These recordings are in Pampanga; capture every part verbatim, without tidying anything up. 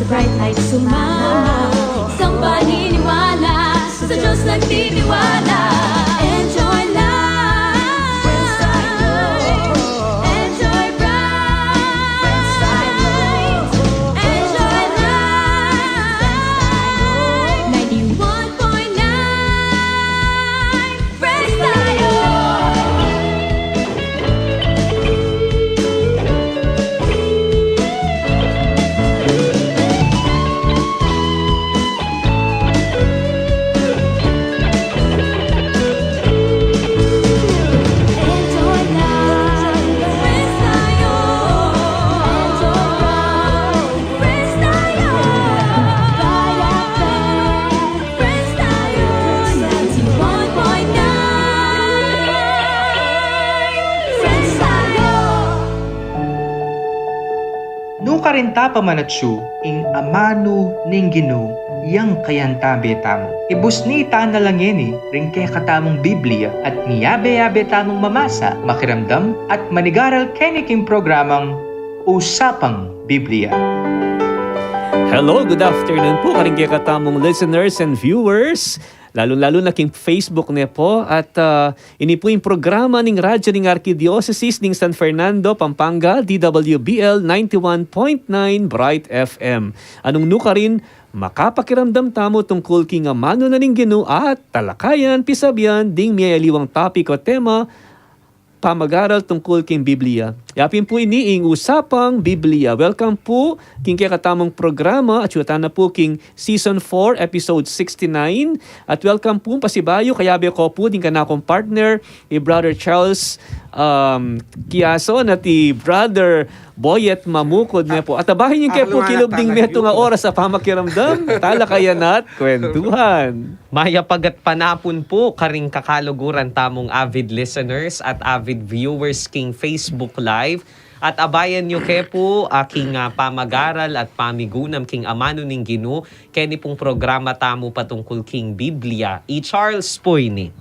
Bright Light sumama, isang paniniwala sa Diyos nagtitiwala. Enjoy life. Enjoy bright. Enjoy life. Ninety-one point nine. Friends tayo! Enjoy life. Friends tayo! Enjoy life. Friends tayo! Friends tayo! Ninety-one point nine. Friends tayo! Nukarin ta pamanatsu ing amanu ning Ginu yang kayantabe tamu. Ibusni ta na la ngeni ring kekatamung Biblia at miyabe-yabe tamung mamasa, makiramdam, at manigaral keni king programang Usapang Biblia. Hello, good afternoon po karing kekatamung listeners and viewers. Lalu-lalu na king Facebook ne po. At, ah, ini po ing programa ning Radyo ning Arkidiosesis ning San Fernando, Pampanga, D W B L ninety-one point nine Bright F M. Anung nukarin, makapakiramdam tamu tungkul king amanu na ning Ginu at talakayan, pisabian, ding miyayaliwang topic o tema, pamagaral tungkul king Biblia. Ya pin pu ini ing Usapang Biblia. Welcome pu king kekatamung programa, atsu tana pu king Season four, Episode sixty-nine. At welcome pu pasibayu, kayabe ko pu ding kanakung partner, i Brother Charles, um, Quiason at i Brother Boyet Mamukud ne po. At abahin yu ke pu kilub ding metung a oras a pamakiramdam, talakayan at kwentuhan. Mayap a gatpanapun pu karing kakaluguran tamung avid listeners at avid viewers king Facebook Live. At abayan yu ke pu, ah, king, ah, pamagaral at pamigunam king amanu ning Ginu, keni pung programa tamu patungkul king Biblia. I Charles pu ini.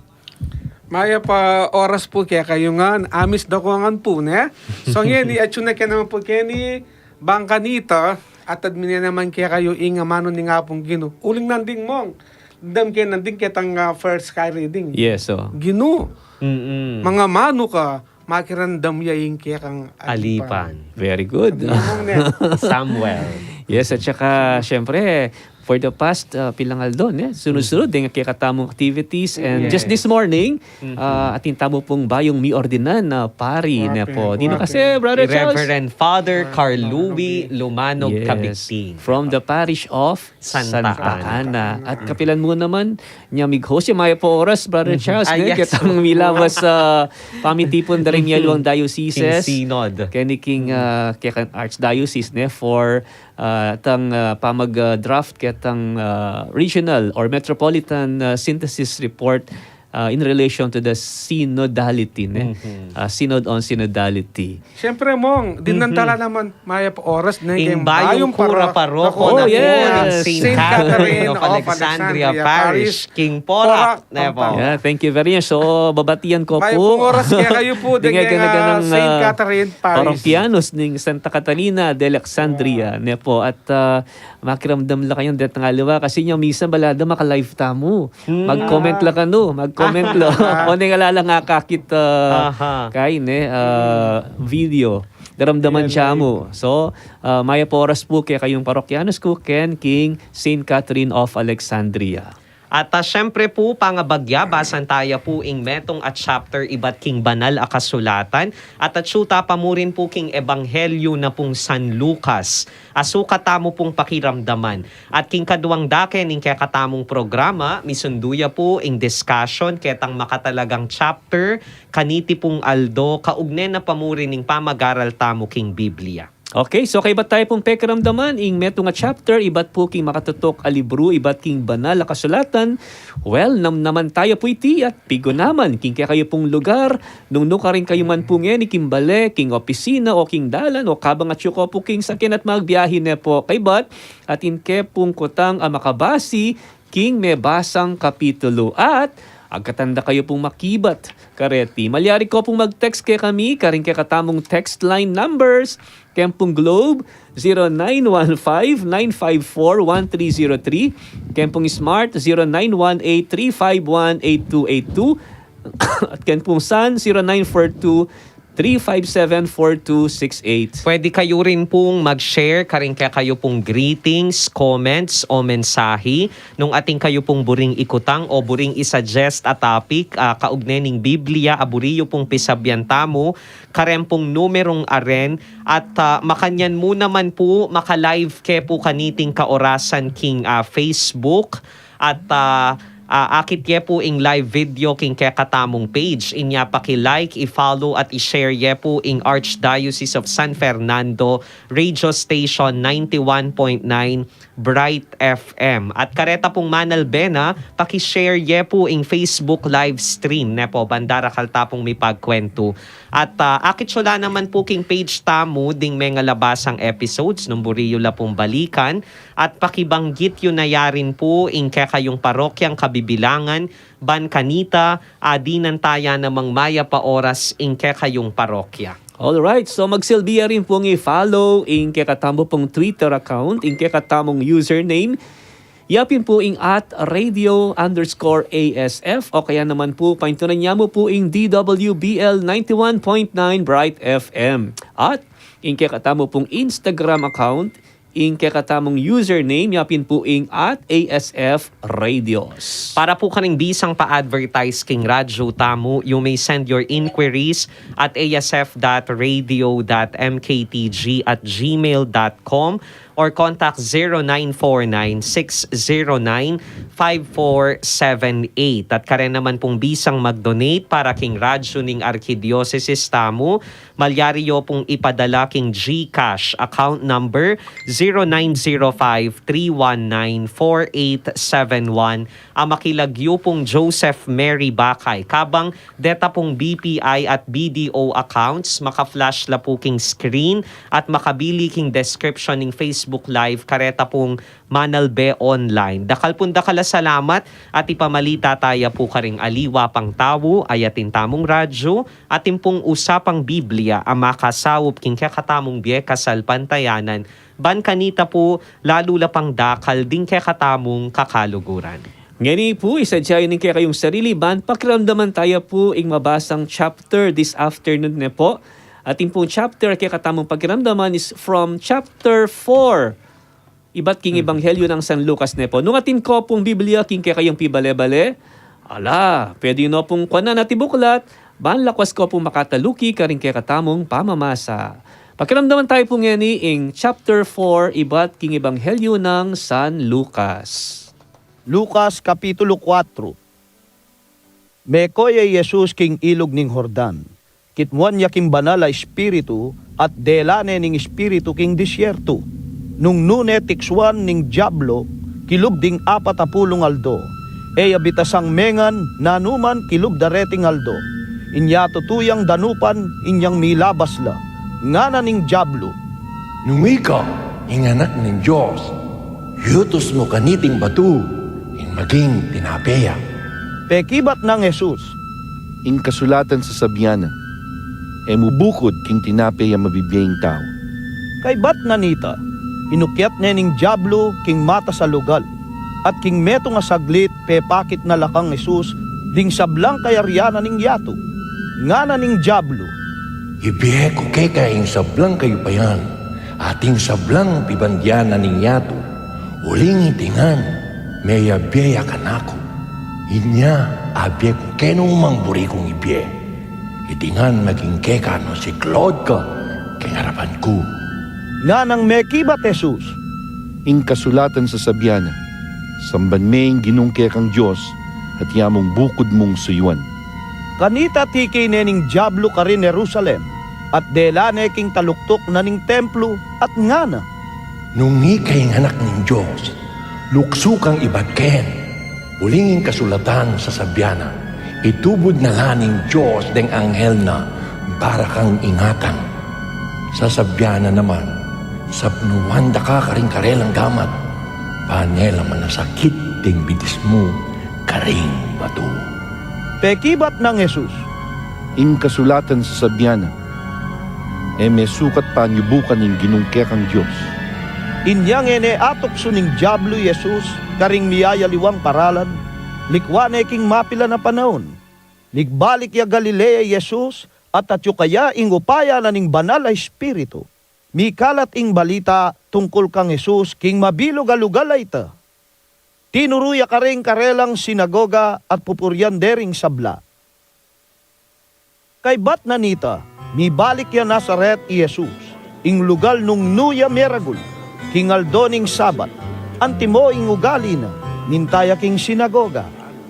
Mayap a oras pu kekayu ngan, amis da ko ngan pu, ne? So, ngeni, atsu na ke naman pu keni, bang kanita, at admine naman kekayu ing amanu ning Apung Ginu. Uling nandin, Mong, dam ke nandin ketang, ah, first sky reading. Yes, oh. Ginu, mm-mm, mangamanu ka, makiramdam ya ing kekang alipan. Alipan. Very good. Sabi mo, ne? Samuel. Yes, at saka, syempre, for the past, uh, pilang aldo, ne? Sunod-sunod, mm, ding kekatamung activities. And, yes, just this morning, mm-hmm, uh, atin tamu pung bayung miordinan na pari, ne po. Pari. Ninu kasi, Brother Charles? Reverend Father Carl Louis Lumanog, yes, Cabicting. From the parish of Santa Ana. Santa Ana. At kapilan mu naman, nya mig-host ya mayap a oras, Brother Charles, ne? Ay, yes. Ketang milawas a pamitipun da ring mialiwang dioceses. King Synod. Keni king, ah, kekang Archdiocese, ne, for, ah, tang, ah, pamag, ah, draft ketang, ah, regional or metropolitan, ah, synthesis report, ah, in relation to the synodality, ne? Mhm. Ah, Synod on Synodality. Siyempre, Mong, dinan tala naman mayap a oras, ne, ing keng bayung kura paroko, oh, yes, ning Saint Catherine of Alexandria Parish, king Porac, ne po. Yeah, thank you very much. So, babatian ko pu. Mayap a oras kekayu pu, ding, ding, ah, Saint Catherine Parish, parokianos ning Santa Catarina de Alexandria, ne po. At, ah, makiramdam la kayang detang aliwa kasi nya misan bala da maka-live tamu. Hmm. Mag-comment la kanu, mag-comment la. O, ne, ala lang akakit, ah, aha, keni, ah, video. Daramdaman ya mu. So, ah, mayap a oras pu kekayung parokianos ku ken king Saint Catherine of Alexandria. At, ah, siyempre pu, pangabagya, basan taya pu ing metung a chapter ibat king Banal a Kasulatan. At atsu ta pa murin pu king Ebanghelyo na pung San Lucas. A sukat tamu pung pakiramdaman. At king kaduang dake ning kekatamung programa, misundu ya pu ing discussion ketang makatalagang chapter kaniti pung aldo, kaugne na pa murin ning pamagaral tamu king Biblia. Okay, so kaybat taya pung pekiramdaman ing metung a chapter ibat pu king makatutuk a libru ibat king Banal a Kasulatan. Well, namnaman taya pu iti at pigunaman king kekayu pung lugar, nung nukarin kayu man pu ngeni king bale, king opisina, o king dalan, o kabang atsu ko pu king saken at magbiahe, ne po, kaybat, atin ke pung kutang a makabasi king mebasang kapitulu. At agkatan da kayu pung makibat kareti. Malyari ko pung mag-text kekami karing kekatamung text line numbers. Keng pung Globe, zero nine one five nine five four one three zero three. Keng pung Smart, zero nine one eight three five one eight two eight two. At keng pung Sun, zero nine four two three five seven four two six eight. Pwede kayu rin pung mag-share karing kekayu pung greetings, comments, o mensahi nung atin kayu pung buring ikutang o buring i-suggest a topic, ah, kaugnay ning Biblia a buri yu pung pisabyan tamu, kareng pung numerung aren, at, ah, makanyan mu naman pu maka-live ke pu kaniting kaorasan king, ah, Facebook, at, ah, ah, akit ye pu ing live video king kekatamung page. Inya paki-like, i-follow at i-share ye pu ing Archdiocese of San Fernando Radio Station ninety-one point nine Bright F M. At kareta pung manalbe na, paki-share ye pu ing Facebook live stream, ne pu, ban darakal ta pung mipagkwentu. At, ah, akit yu la naman pu king page tamu ding mengalabasang episodes nung buri yu la pung balikan. At pakibanggit yu na ya rin pu ing kekayung parokyang kabibilangan, ban kanita, adinan ta ya namang mayap a oras ing kekayung parokya. Alright, so magsilbi ya rin pung i-follow ing kekatamu pung Twitter account, ing kekatamung username, yapin pu ing at radio underscore A S F, o kaya naman pu, paintunan ya mu pu ing D W B L ninety-one point nine Bright F M. At ing kekatamu pung Instagram account, ing kekatamung username, yapin pu ing at A S F Radios. Para pu karing bisang pa-advertise king radyo tamu, you may send your inquiries at A S F dot radio dot M K T G at gmail dot com or contact zero nine four nine six zero nine five four seven eight. At karen naman pung bisang mag-donate para king radyo ning arkidiosesis tamu, malyari yu pung ipadala king GCash account number zero nine zero five three one nine four eight seven one, a makilagyu pung Joseph Mary Bakay. Kabang deta pung B P I at B D O accounts, maka-flash la pu king screen at makabili king description ning Facebook Live kareta pung manalbe online. Dakal pung dakal a salamat at ipamalita ta ya pu karing aliwa pang tau, a atin tamung radyo, atin pung Usapang Biblia a makasaup king kekatamung bie kasalpantayanan, ban kanita pu lalu la pang dakal ding kekatamung kakaluguran. Ngeni pu, isadya yu ing kekayung sarili ban pakiramdaman ta ya pu ing mabasang chapter this afternoon, ne pu. Atin pung chapter a kekatamung pakiramdaman is from chapter four, ibat king Ebanghelyo nang San Lucas, ne pu. Nung atin ko pung Biblia king kekayung pibale-bale, ala, pwede yu no pung kuanan ating buklat, ban lakwas ko pung makataluki karing kekatamung pamamasa. Pakiramdaman ta pu ngeni ing chapter four ibat king Ebanghelyo nang San Lucas. Lucas Kapitulo kuatro. Meko ya i Jesus king ilug ning Jordan. Kitmuan ya king Banal a Espiritu, at dela ne ning Espiritu king disyertu. Nung nu ne tiksuan ning Diablo, kilub ding apat a pulung aldo. E ya bitasang mengan nanuman kilub da reting aldo. Inya tutu yang danupan, inyang milabas la. Ngana ning Diablo, "Nung ika ing Anak ning Dios, yutus mu kaniting batu ing maging tinape ya." Pekibat nang Jesus, "Ing kasulatan sasabian na, 'E mu bukud king tinape a mabibie ing tau.'" Kaybat na nita, inukyat ne ning Diablo king matas a lugal, at king metung a saglit pepakit na la kang Jesus ding sablang kayarian na ning yatu. Ngana ning Diablo, "Ibie ku keka ing sablang kayupayan, at ing sablang pibandian na ning yatu, uling iti ngan meyabie ya kanaku. Inya abie ku kenu mang buri kung ibie. Iti ngan maging keka nung siklaud ka king arapan ku." Nganang mekibat Jesus, "Ing kasulatan sasabian na, 'Samban me ing Ginung kekang Dios, at ya mung bukud mung suyuan.'" Kanita tiki ne ning Diablo karin Jerusalem, at dela ne king taluktuk na ning templo, at ngana, "Nung ika ing Anak ning Dios, luksu kang ibat ken. Uling ing kasulatan sasabian na, 'Itubud na la ning Dios deng anghel na para kang ingatan.' Sasabian na naman, 'Sapnuan da ka karing karelang gamat, pane la manasakit ding bidis mu karing batu.'" Pekibat nang Jesus, "Ing kasulatan sasabian na, 'E me sukat panyubukan ing Ginung kekang Dios.'" Inyang e ne atuksu ning diablu i Jesus karing miyayaliwang paralan, likwan ne king mapilan a panaun. Migbalik ya Galilea i Jesus, at atyu kaya ing upaya na ning Banal a Espiritu. Mikalat ing balita tungkul kang Jesus king mabilug a lugal a ita. Tinuru ya karing karelang sinagoga at pupurian de ring sabla. Kaybat na nita, mibalik ya Nazaret i Jesus, ing lugal nung nu ya meragul, king aldo ning Sabat. Antimo ing ugali na, minta ya king sinagoga.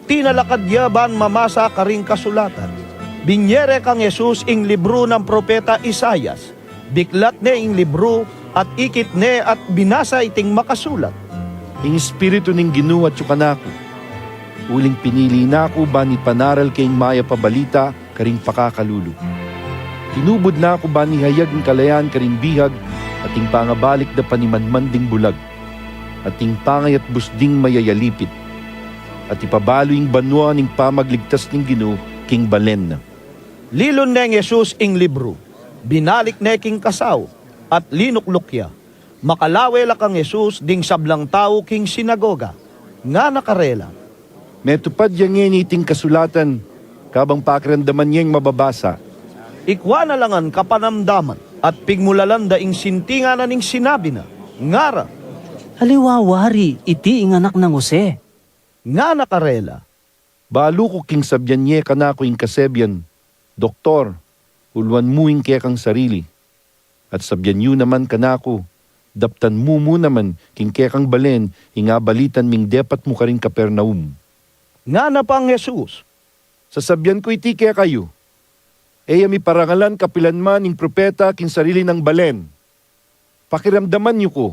Tinalakad ya ban mamasa karing kasulatan. Binye re kang Jesus ing libru nang propeta Isaias. Biklat ne ing libru, at ikit ne at binasa iting makasulat, "Ing Espiritu ning Ginu atyu kanaku, uling pinili na ku ban ipanaral ke ing mayap a balita karing pakakalulu. Tinubud na ku ban ihayag ing kalayaan karing bihag, at ing pangabalik da panimanman ding bulag, at ing pangayatbus ding mayayalipit, at ipabalu ing banua ning pamagligtas ning Ginu king balen na." Lilun neng Jesus ing libru, binalik ne king kasau, at linukluk ya. Makalawe la kang Jesus ding sablang tau king sinagoga. Ngana karela, "Metupad ya ngeni iting kasulatan, kabang pakiramdaman yeng mababasa." Ikwa na la ngan kapanamdaman, at pigmulalan da ing sintingan na ning sinabi na. Ngara, "Aliwa wari, iti ing anak nang Jose." Ngana karela, "Balu ku king sabyan ye kanaku ing kasebian, 'Doktor, uluan mu ing kekang sarili.' At sabyan yu naman kanaku, 'Daptan mu mu naman king kekang balen ing abalitan ming depat mu karing Capernaum.'" Ngana pang Jesus, "Sasabyan ku iti kekayu, e ya miparangalan kapilan man ing propeta king sarili nang balen. Pakiramdaman yu ku.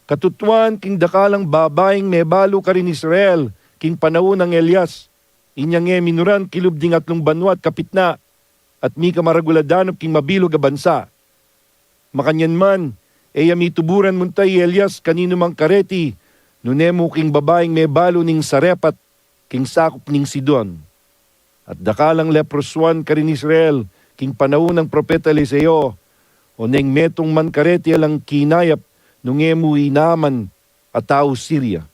Katutuan king dakalang babaing mebalu karin Israel king panaun nang Elias, inya nge minuran kilub ding atlung banua at kapitna, at mika maragul a danup king mabilug a bansa. Makanyan man, e ya mituburan munta i Elias kaninumang kareti, nune mu king babaing mebalu ning Sarepta, king sakup ning Sidon. At dakalang leprosuan karin Israel, king panaun nang propeta Eliseo, oneng metung man kareti alang kinayap nung e mu i Naaman a tau Siria."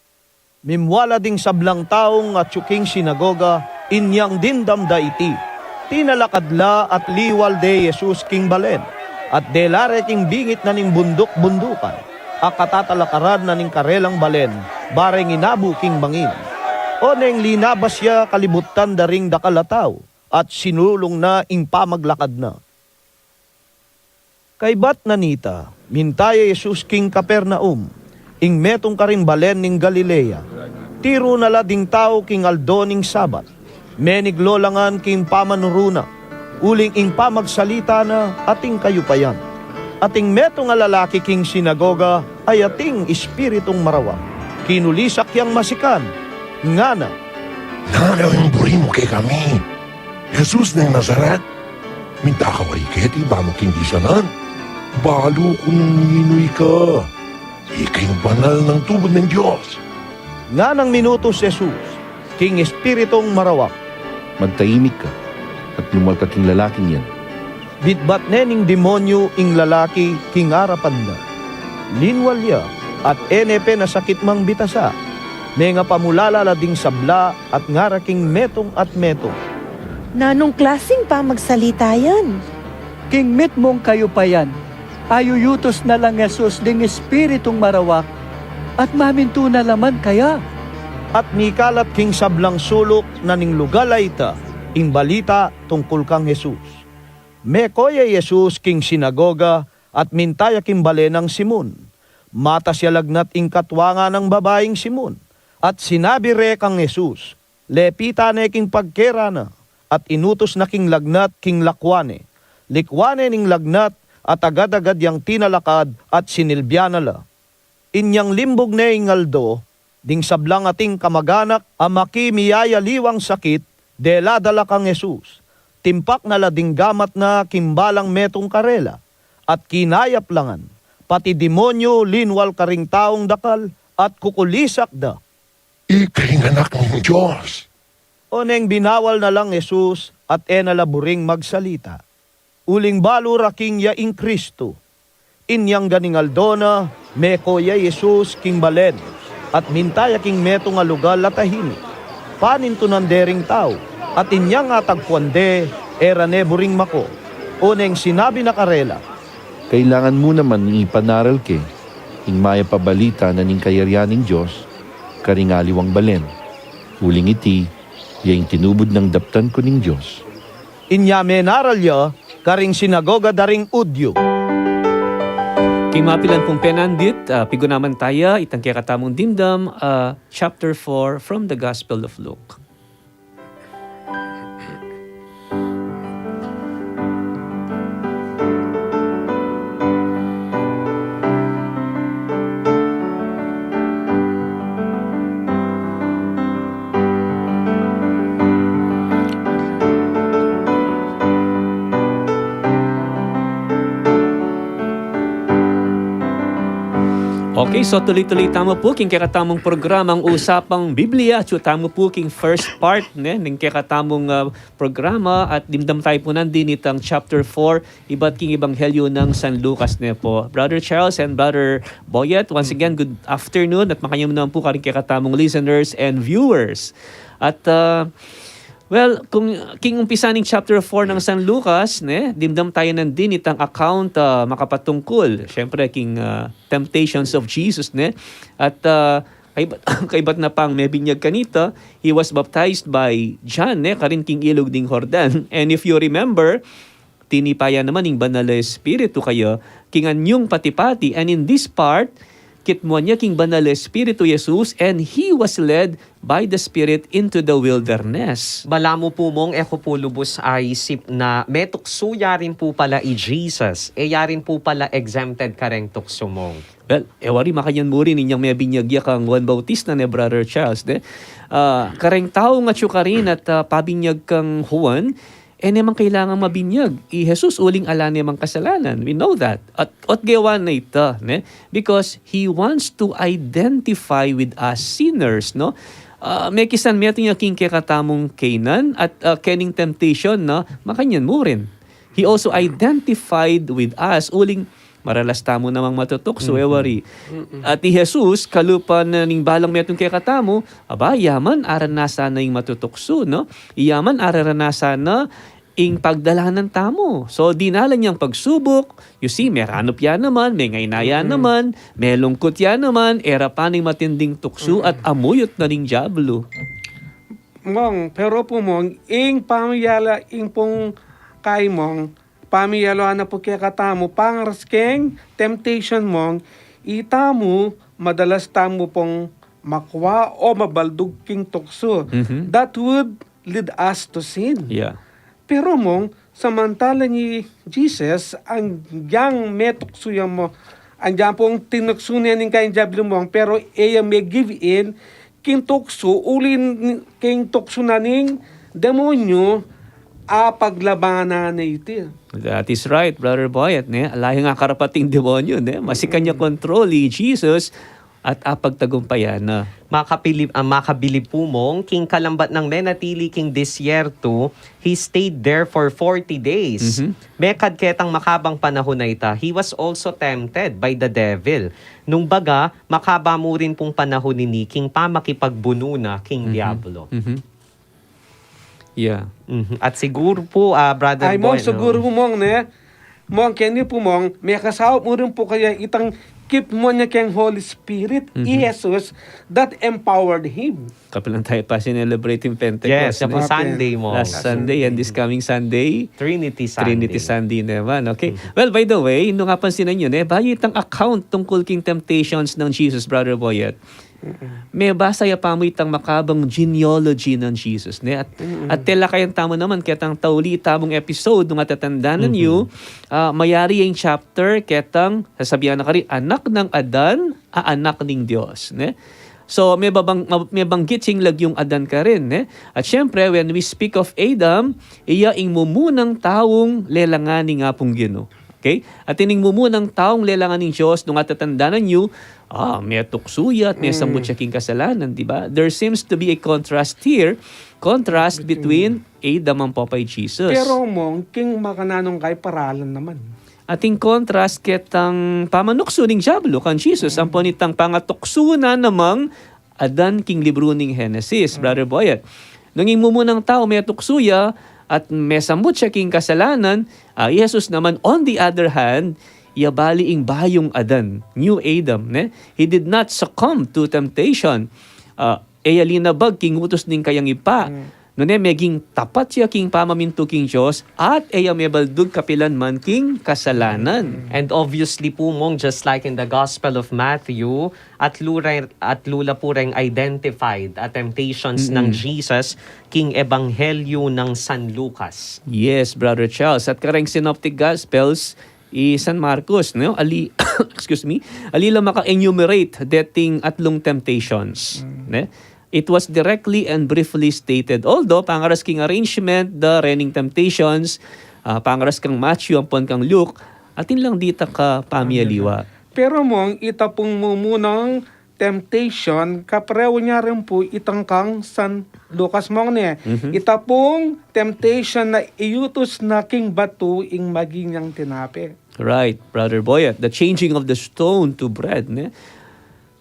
Mimwala ding sablang taung atyu king sinagoga, inyang dimdam da iti. Tinalakad la at liwal de Jesus king balen, at dela re king bingit na ning bunduk-bundukan, a katatalakaran na ning karelang balen, bareng inabu king bangin. Oneng linabas ya kalibutan da ring dakal a tau, at sinulung na ing pamaglakad na. Kaybat na nita, minta ya Jesus king Capernaum, ing metung karing balen ning Galilea. Tiru na la ding tau king aldo ning Sabat. Meniglo la ngan king pamanuru na, uling ing pamagsalita na ating kayupayan. Ating metung a lalaki king sinagoga a ating espiritung marawak. Kinulisak yang masikan, ngana, "Nanu ing buri mu kekami, Jesus ning Nazaret? Minta ka wari keti ba mu king disanan? Balu ku nung ninu ika. Ika ing banal nang tubud ning Dios." Nganang minutus Jesus king espiritung marawak, "Magtaimik ka, at linwal ka king lalaking yan." Bitbat ne ning demonyu ing lalaki king arapan da. Linwal ya, at e ne pe nasakit mang bitasa. Mengapamulala la ding sabla at ngara king metung at metung, "Nanung klasing pamagsalita yan? King mitmung kayupayan, ayuyutus na lang Jesus ding espiritung marawak, at mamintu na la man kaya." At mikalat king sablang suluk na ning lugal a ita ing balita tungkul kang Jesus. Meko ya i Jesus king sinagoga at minta ya king bale nang Simon. Matas ya lagnat ing katuangan nang babaing Simon, at sinabi re kang Jesus, lepitan ne king pagkera na, at inutus na king lagnat king lakwan ne. Likwan ne ning lagnat, at agad-agad yang tinalakad at sinilbian na la. Inyang limbug ne ing aldo, ding sablang ating kamaganak a maki miyayaliwang sakit, dela da la kang Jesus. Timpak na la ding gamat na king balang metung karela, at kinayap la ngan, pati demonyu linwal karing taung dakal, at kukulisak da, "Ika ing Anak ning Dios." Oneng binawal na lang Jesus at e na la buring magsalita. Uling balu ra king ya ing Kristu. Inyang ganing aldo na, meko ya i Jesus king balen, at minta ya king metung a lugal a tahimik. Panintunan de ring tau, at inyang atagpuan de, e ra ne buring mako. Oneng sinabi na karela, Kailangan mu naman ipanaral ke ing mayap a balita na ning kayarian ning Dios karing aliwang balen. Uling iti ya ing tinubud nang daptan ku ning Dios. Inya menaral ya karing sinagoga da ring Judio. King mapilan pung penandit, ah, pigunaman taya itang kekatamung dimdam, ah, chapter four from the Gospel of Luke. Okay, so tuloy-tuloy tamu pu king kekatamung programang Usapang Biblia. Atyu tamu pu king first part, ne, ning kekatamung, ah, programa at dimdam tayu pu nandin itang chapter four, ibat king Ebanghelyo nang San Lucas, ne pu. Brother Charles and Brother Boyet, once again, good afternoon at makanyan mu naman pu karing kekatamung listeners and viewers. At, ah, well, kung king umpisa ning chapter four nang San Lucas, ne, dimdam tayu nandin itang account, ah, makapatungkul, syempre, king, ah, temptations of Jesus, ne? At, ah, kaibat, kaibat na pang mebinyag kanita, he was baptized by John, ne, karin king ilug ning Jordan. And if you remember, tinipa ya naman ing Banal a Espiritu kaya king anyung pati-pati. And in this part, kitmuan ya king Banal a Espiritu i Jesus, and he was led by the Spirit into the wilderness. Balamu pu, Mong, e ku pu lubus aisip na metuksu ya rin pu pala i Jesus. E ya rin pu pala exempted kareng tuksu, Mong. Well, e wari, makanyan mu rin inyang mebinyag ya kang Juan Bautista, ne, Brother Charles, ne? Ah, kareng tau ngan atyu karin at, ah, pabinyag kang Juan, e ne man kailangan mabinyag i Jesus uling ala ne mang kasalanan. We know that. At, at gewa na ita, ne? Because he wants to identify with us sinners, no? Ah, mekisan metung ya king kekatamung kaynan at, ah, kening temptation, no? Makanyan mu rin. He also identified with us, uling maralas tamu namang matutuksu, e wari. At i Jesus, kalupa na ning balang metung kekatamu, aba, iya man aranasan na ing matutuksu, no? Iya man aranasan na ing pagdalanan tamu. So, dinalan yang pagsubuk, you see, meranup ya naman, mengaina ya naman, melungkut ya naman, e ra pa ning matinding tuksu at amuyut na ning Diablo. Mong, pero pu, Mong, ing pamiyala, ing pung kai, Mong, pamiyala na pu kekatamu, pangaras keng temptation, Mong, itamu madalas tamu pung makwa o mabaldug king tuksu. Mhm. That would lead us to sin. Yeah. Pero, Mong, samantalang i Jesus, agyang metuksu ya, Mong, agyang pung tinuksu ne ning kayang Diablo, Mong, pero e ya me-give in king tuksu, uli n-, king tuksu na ning demonyo, apaglabanan na iti. That is right, Brother Boyet, ne? Ala yang akarapat ing demonyo, ne? Masi kanya kontrol i Jesus at apagtagumpayan na. Makapili-, ah, makabilib pu, Mong, king kalambat nang menatili king disyerto, he stayed there for forty days. Mhm. Mekad ketang makabang panahun a ita, he was also tempted by the devil. Nung baga, makaba mu rin pung panahun ini king pamakipagbunu na king Diablo. Mhm. Yeah. Mhm. At siguru pu, ah, Brother Ay, Mong, Boy, no? Siguru pu, Mong, ne? Mong, keni pu, Mong, mekasaup mu rin pu kaya itang kipmuan ya keng Holy Spirit, i Jesus, that empowered him. Kapilan tayu pa sinelebrate ing Pentecost, Yes, ne? Sunday, Mong. Last Sunday and this coming Sunday, Trinity Sunday. Trinity Sunday naman, okay? Well, by the way, nung apansinan yu, ne, bayu itang account tungkul king temptations nang Jesus, Brother Boyet, mebasa ya pa mu itang makabang genealogy nang Jesus, ne? At, at telakayan tamu naman ketang tauli tamung episode, nung atatandanan yu, ah, mayari yang chapter ketang, sasabian na karin, anak nang Adan, a anak ning Dios, ne? So, mebabang-, ma-, mebanggit yang lagyung Adan karin, ne? At syempre, when we speak of Adam, iya ing mumunang taung lelangan ning Apung Ginu. Okay? At ining mumunang taung lelangan ning Dios, nung atatandanan yu, ah, metuksu ya at mesambut ya king kasalanan, di ba? There seems to be a contrast here, contrast between Adam and Popeye Jesus. Pero mong, king makananung kay paralan naman. Ating contrast ketang pamanuksu ning Diablo kan Jesus, ampon itang pangatuksu na namang Adan king libru ning Henesis, Brother Boyet. Nung ing mumunang tau metuksu ya at mesambut ya king kasalanan, ah, Jesus naman, on the other hand, ya bali ing bayung Adan, new Adam, ne? He did not succumb to temptation. Ah, e ya linabag king utus ning kayang Ibpa. Nune, meging tapat ya king pamamintu king Dios at e ya mebaldug kapilan man king kasalanan. And obviously pu, Mong, just like in the Gospel of Matthew, at lura, at lula pu reng identified a temptations ng Jesus king Ebanghelyo ng San Lucas. Yes, Brother Charles. At kareng Synoptic Gospels, i San Marcos, no? Ali, excuse me, ali la maka-enumerate deting atlung temptations, ne? It was directly and briefly stated. Although, pangaras king arrangement, the rening temptations, ah, pangaras kang Matthew ampon kang Luke, atin lang dita ka pamialiwa. Pero mong, ita pung mumunang temptation, kapareho nya rin pu itang kang San Lucas, Mong, ne. Ita pung temptation na iutus na king batu ing maging yang tinape. Right, Brother Boyet. The changing of the stone to bread, ne?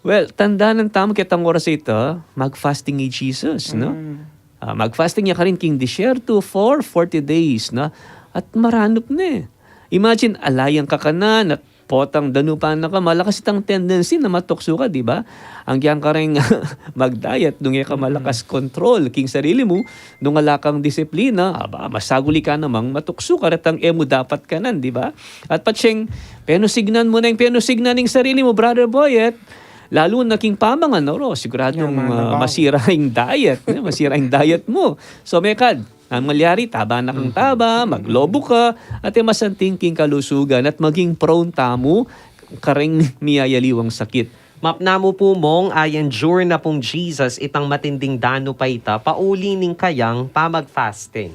Well, tandanan tamu ketang oras ita, mag-fasting i Jesus, no? Ah, mag-fasting ya karin king disyerto for forty days, no? At maranup ne. Imagine, ala yang kakanan at potang danupan na ka, malakas itang tendency na matuksu ka, di ba? Agyang kareng mag-diet, nung e ka malakas control king sarili mu, nung ala kang disiplina, aba, masaguli ka namang matuksu ka retang e mu dapat kanan, di ba? At patsing, penusignan mu na ing penusignan ning sarili mu, Brother Boyet, lalu na king pamangan, oro, siguradong, ah, masira ing diet, eh, masira ing diet mu. So, mekad, ang malyari, taba na kang taba, maglobo ka, at e masanting king kalusugan, at maging prone tamu kareng miyayaliwang sakit. Mapna mu pu, Mong, a-endure na pung Jesus itang matinding danup a ita, pauli ning kayang pamag-fasting.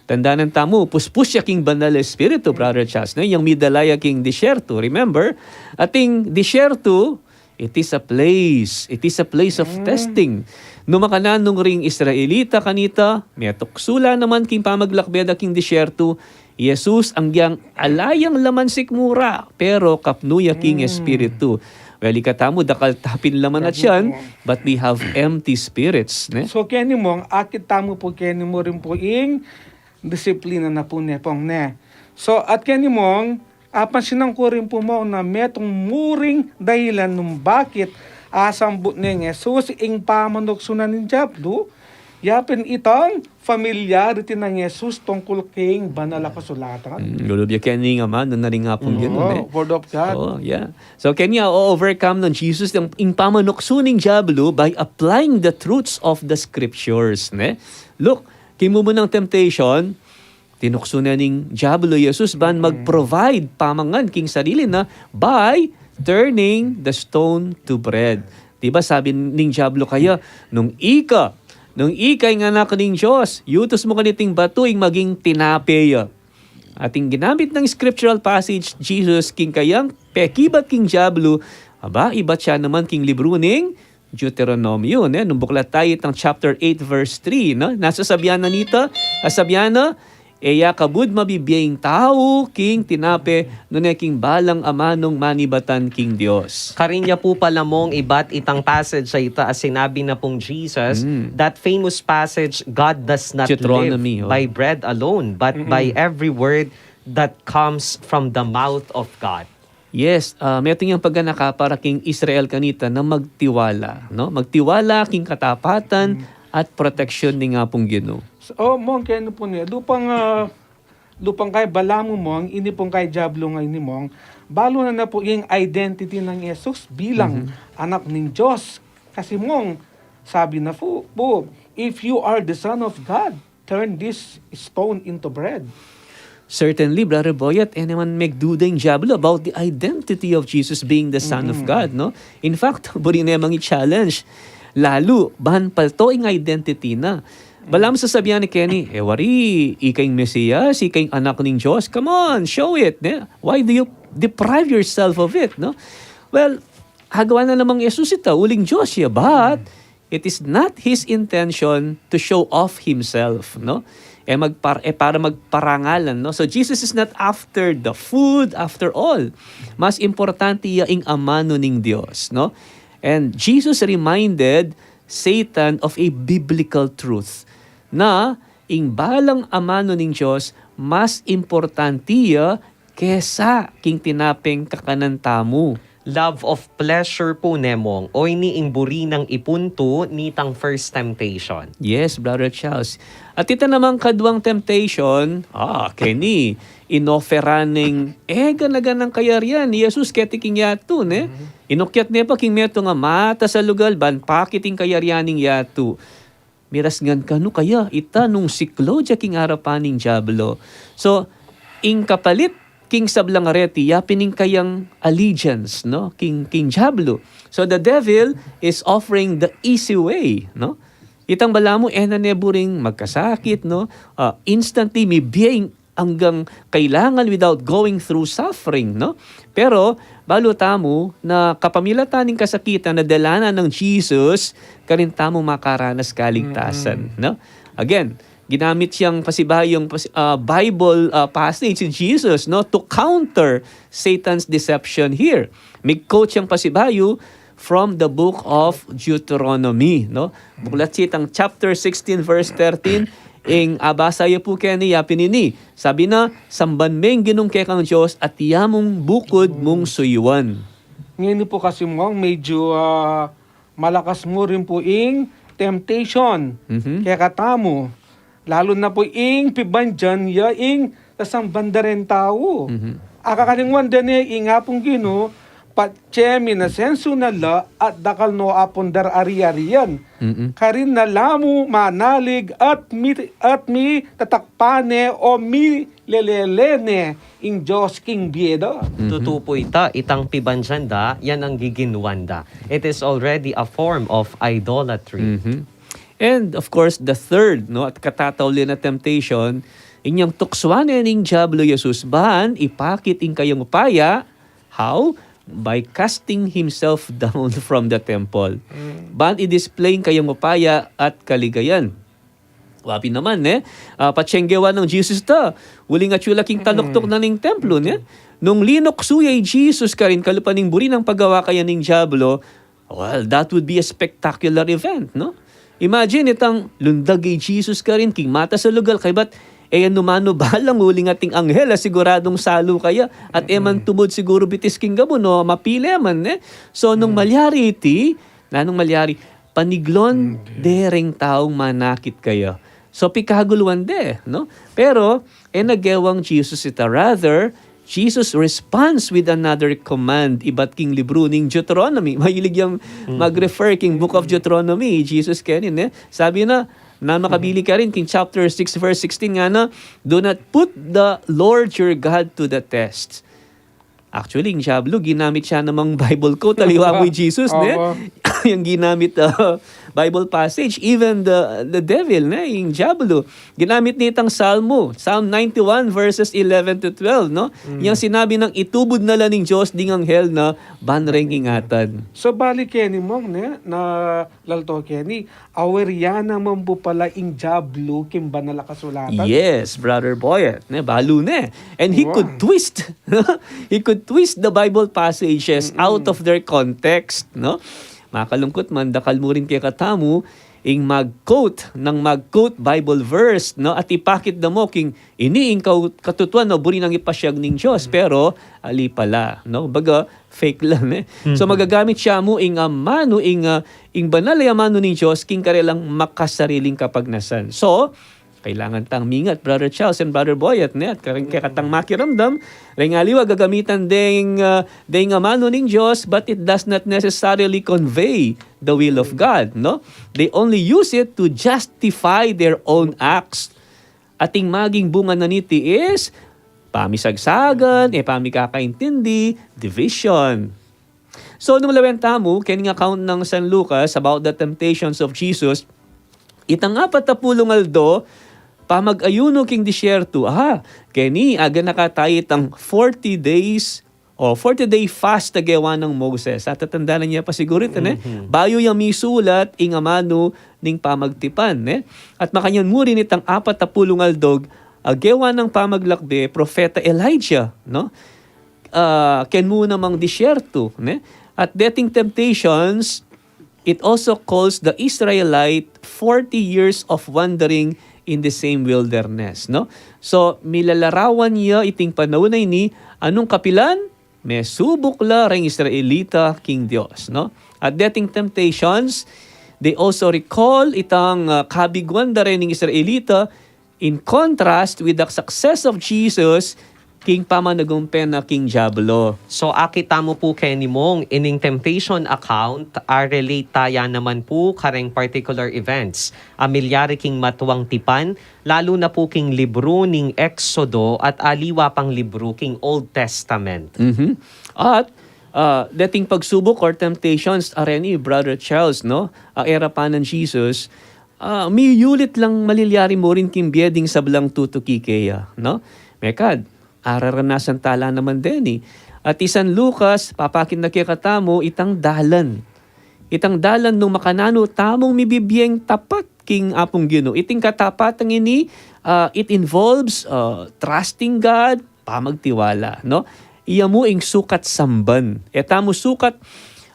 Tandanan tamu, puspus ya king Banal Espiritu, Brother Charles, ne? Yang midala ya king disyerto. Remember, ating disyerto, it is a place. It is a place of testing. Nung makananu ring Israelita kanita, metuksu la naman king pamaglakbe da king disyerto, Jesus, agyang ala yang laman sikmura, pero kapnu ya king Espiritu. Well, ikatamu, dakal ta pin laman at tiyan, but we have empty spirits, ne? So, keni, Mong, akit tamu pu keni mu rin pu ing disiplina na pu, ne, Pong, ne? So, at keni, Mong, apansinan ku rin pu, Mong, na metung muring dahilan nung bakit asambut neng Jesus ing pamanuksu na ning Diablo, ya pin itang familiarity nang Jesus tungkul king Banal a Kasulatan. Mm, lulub ya keni ing Ama, nanu na ring Apung Ginu, ne? Word of God. Oh, yeah. So, keni, o-overcome nang Jesus ing, ing pamanuksu ning Diablo by applying the truths of the Scriptures, ne? Look, king mumunang temptation, tinuksu na ning Diablo i Jesus ban mag-provide pamangan king sarili na by turning the stone to bread. Di ba sabi ning Diablo kaya, "Nung ika, nung ika ing Anak ning Dios, yutus mu kaniting batu ing maging tinape ya." Ating ginamit nang scriptural passage Jesus king kayang pekibat king Diablo, aba, ibat ya naman king libru ning Deuteronomio, ne? Nung buklat tayu itang chapter eight, verse three, no? Nasa sabian na nita, a sabian na, "E ya kabud mabibie ing tau king tinape, nune king balang amanung manibatan king Dios." Karin ya pu pala, Mong, ibat itang passage a ita a sinabi na pung Jesus, that famous passage, "God does not live by bread alone, but by every word that comes from the mouth of God." Yes, ah, metung yang paganaka para king Israel kanita na magtiwala, no? Magtiwala king katapatan at proteksyon ning Apung Ginu. So, oh, Mong, keni pu ne, lupang, ah, lupang kay balamu, Mong, ini pung kay Diablo ngeni, Mong, balu na na pu ing identity nang Jesus bilang Anak ning Dios. Kasi, Mong, sabi na pu, pu, "If you are the Son of God, turn this stone into bread." Certainly, Brother Boyet, e naman megduda ing Diablo about the identity of Jesus being the Son of God, no? In fact, buri ne mang i-challenge lalu ban palto ing identity na. Balamu sasabian ne keni, "E wari, ika ing Mesiyas, ika ing Anak ning Dios. Come on, show it, ne? Why do you deprive yourself of it, no?" Well, agawa na namang Jesus ita, uling Dios ya, but it is not his intention to show off himself, no? E magpar-, e para magparangalan, no? So Jesus is not after the food after all. Mas importante ya ing amanu ning Dios, no? And Jesus reminded Satan of a biblical truth na ing balang amanu ning Dios mas importante ya kesa king tinapeng kakanan tamu. Love of pleasure pu, ne Mong, o ini ing buri nang ipuntu nitang first temptation. Yes, Brother Charles. At ita namang kaduang temptation, ah, keni, inoferan neng e gana-ganang kayarian ni Jesus keti king yatu, ne? Inukyat ne pa king metung a matas a lugal ban pakit ing kayarian ning yatu. Miras ngan kanu kaya ita nung siklo ya king arapan ning Diablo. So, ing kapalit king sablang areti, yapin ing kayang allegiance, no? King, king Diablo. So, the devil is offering the easy way, no? Itang balamu, e na ne buring magkasakit, no? Ah, instantly, mibie ing anggang kailangan without going through suffering, no? Pero, balu tamu na kapamilatan ning kasakitan na dalanan nang Jesus, karin tamu makaranas kaligtasan, no? Again, ginamit yang pasibayung pas-, ah, Bible, ah, passage si Jesus, no, to counter Satan's deception here. Mig-quote yang pasibayu from the book of Deuteronomy, no? Buklat sitang chapter sixteen, verse thirteen, ing abasa ya pu keni, yapin ini. Sabi na, "Samban me ing Ginung kekang Dios at ya mung bukud mung suyuan." Ngeni pu kasi, Mong, medyo, ah, malakas mu rin pu ing temptation Mhm. kekatamu. Lalu na pu ing pibandian ya ing sasamban da reng tau. Mhm. Akakalingwan da ne ing Apung Ginu, patse minasensu na la at dakal no apun da reng ari-arian. Mm-mm. Karin na la mu manalig at mi, at mitatakpan ne o milelele ne ing Dios king bie da. Mhm. Tutu pu ita, itang pibandian da, yan ang giginwan da. It is already a form of idolatry. Mhm. And of course, the third, no, at katatauli na temptation, inyang tuksuan ne ning Diablo Jesus ban ipakit ing kayang upaya. How? By casting himself down from the temple. Mm. Ban i-display ing kayang upaya at kaligayan. Wapi naman, ne? Ah, patsenggewan nang Jesus ta. Uling atyu la king taluktuk na ning templo, ne? Nung linuksu ya i Jesus karin kalupa ning buri nang pagawa kaya ning Diablo, well, that would be a spectacular event, no? Imagine itang lundag i Jesus karin king matas a lugal, kaybat e ya numanu balang uling ating anghel a siguradung salu kaya at e man tumud siguru bitis king gabun o mapile man, ne? So, nung malyari iti, nanung malyari, paniglon de reng taung manakit kaya. So, pikaguluan de, no? Pero, e na gewang Jesus ita. Rather, Jesus responds with another command ibat king libru ning Deuteronomy. Mahilig yang mag-refer king Book of Deuteronomy, Jesus keni, ne? Sabi na, na makabili karin king chapter six, verse sixteen ngana, "Do not put the Lord your God to the test." Actually, ing Diablo, ginamit ya namang Bible quote, aliwa mu i Jesus, ne? Yang ginamit, ah, Bible passage, even the, the devil, ne? Ing Diablo. Ginamit ne itang Salmo, Psalm ninety-one, verses eleven to twelve, no? Yang sinabi nang itubud na la ning Dios ding anghel na ban reng ingatan. So, balik keni, Mong, ne? Na lalto keni, aware ya naman pu pala ing Diablo king banal a kasulatan. Yes, Brother Boyet, ne, balu ne. And he could twist, he could twist the Bible passages out of their context, no? Makalungkut man, dakal mu rin kekatamu ing mag-quote nang mag-quote Bible verse, no? At ipakit da mu king ini ing kau-, katutuan o buri nang ipasyag ning Dios, pero ali pala, no? Baga, fake lang, eh. So, magagamit ya mu ing amanu, ing, ah, ing banal a amanu ning Dios, king karelang makasariling kapagnasan. So, kailangan tang mingat, Brother Charles and Brother Boyet, ne? At karing kekatang makiramdam, reng aliwa gagamitan deng, ah, deng amanu ning Dios, but it does not necessarily convey the will of God, no? They only use it to justify their own acts. At ing maging bunga na niti is pamisagsagan, e pamikakaintindi, division. So, nung lawen tamu keng account nang San Lucas about the temptations of Jesus, Itang apat a pulung aldo, pamag-ayunu king disyertu. Aha, keni, aganaka tayu itang forty days o forty day fast a gewa nang Moses. Atatandanan ye pa siguru ita, ne? Mhm. Bayu yang misulat ing amanu ning pamagtipan, ne? At makanyan mu rin itang apat a pulung aldo a gewa nang pamaglakbe, propeta Elijah, no? Ah, ken mu namang disyertu, ne? At dating temptations, it also calls the Israelite forty years of wandering in the same wilderness, no? So, milalarawan ya iting panaun a ini, anung kapilan, mesubuk la reng Israelita king Dios, no? At dating temptations, they also recall itang, ah, kabiguan da ring Israelita in contrast with the success of Jesus king pamanagumpe na king Diablo. So, akit tamu pu keni, Mong, ining temptation account, a relate taya naman pu kareng particular events a milyari king matuang tipan, lalu na pu king libru ning Exodo at aliwa pang libru king Old Testament. Mhm. At, ah, dating pagsubok or temptations, a reni, Brother Charles, no? A era pa nang Jesus, ah, miyulit lang malilyari mu rin king bie ding sablang tutuki keya, no? Mekad, araranasan tala naman deni. At i San Lucas, papakit na kekatamu itang dalan. Itang dalan nung makananu tamung mibibieng tapat king Apung Ginu. Iting katapatan ini, ah, it involves, ah, trusting God, pamagtiwala, no? Iya mu ing sukat samban. E tamu sukat,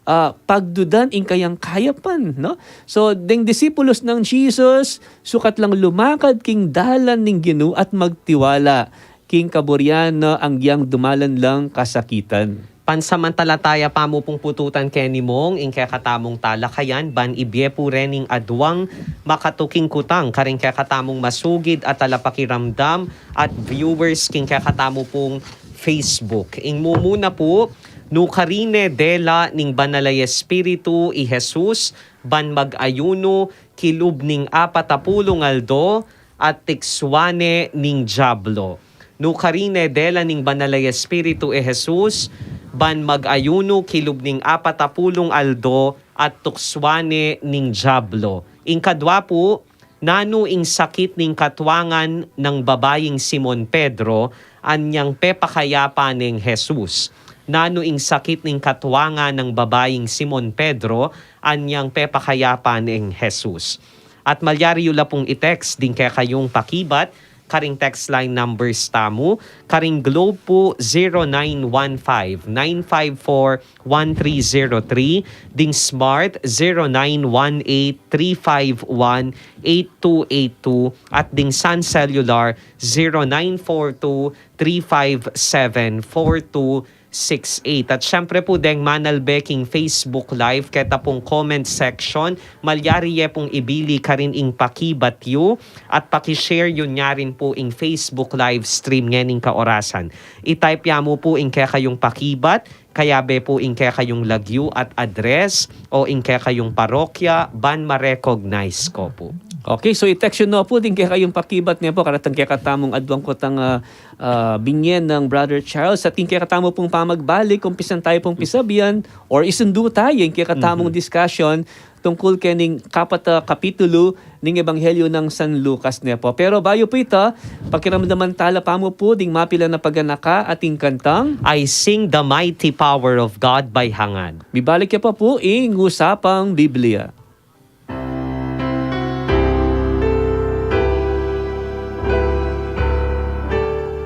ah, pagdudan ing kayang kayapan, no? So, deng disipulus nang Jesus, sukat lang lumakad king dalan ning Ginu at magtiwala king kaburian na anggiyang dumalan lang kasakitan. Pansamantalataya pa mu pung pututan keni, Mong, ing kekatamung talakayan, ban ibie pu rening aduang makatuking kutang karing kekatamung masugid a talapakiramdam at viewers king kekatamu pung Facebook. Ing mumuna pu, nukarin ne dela ning Banal a Espiritu i Jesus ban mag-ayunu kilub ning apat a pulung aldo at tikswan ne ning Diablo. Nukarin ne dela ning Banal a Espiritu i Jesus ban mag-ayunu kilub ning apat a pulung aldo at tukswan ne ning Diablo. Ing kadwa pu, nanu ing sakit ning katuangan nang babaying Simon Pedro, anyang pepakayapan neng Jesus? Nanu ing sakit ning katuangan nang babaying Simon Pedro, anyang pepakayapan neng Jesus? At malyari yu la pung i-text ding kekayung pakibat karing text line numbers tamu, karing Globe pu zero nine one five, nine five four, one three zero three, ding Smart zero nine one eight, three five one, eight two eight two, at ding Sun Cellular zero nine four two, three five seven, four two six eight. At syempre pu, deng manalbe king Facebook Live, keta pung comment section, malyari ye pung ibili karin ing pakibat yu, at paki-share yu nya rin pu ing Facebook live stream ngening kaorasan. I-type ya mu pu ing kekayung pakibat, kayabe pu ing kekayung lagyu at address, o ing kekayung parokya, ban ma-recognize ko pu. Okay, so i-text yu no pu ding kekayung pakibat ne pu, karetang kekatamung aduang kutang, ah, ah, binye nang Brother Charles, at ing kekatamu pung pamagbalik, umpisan tayu pung pisabian, or isundu tayu ing kekatamung Mhm. discussion tungkul kening kapat a kapitulu ning Ebanghelyo nang San Lucas ne pu. Pero bayu pu ita, pakiramdaman tala pa mu pu ding mapilan a paganaka at ing kantang I Sing the Mighty Power of God by Hangad. Mibalik ya pa pu ing Usapang Biblia.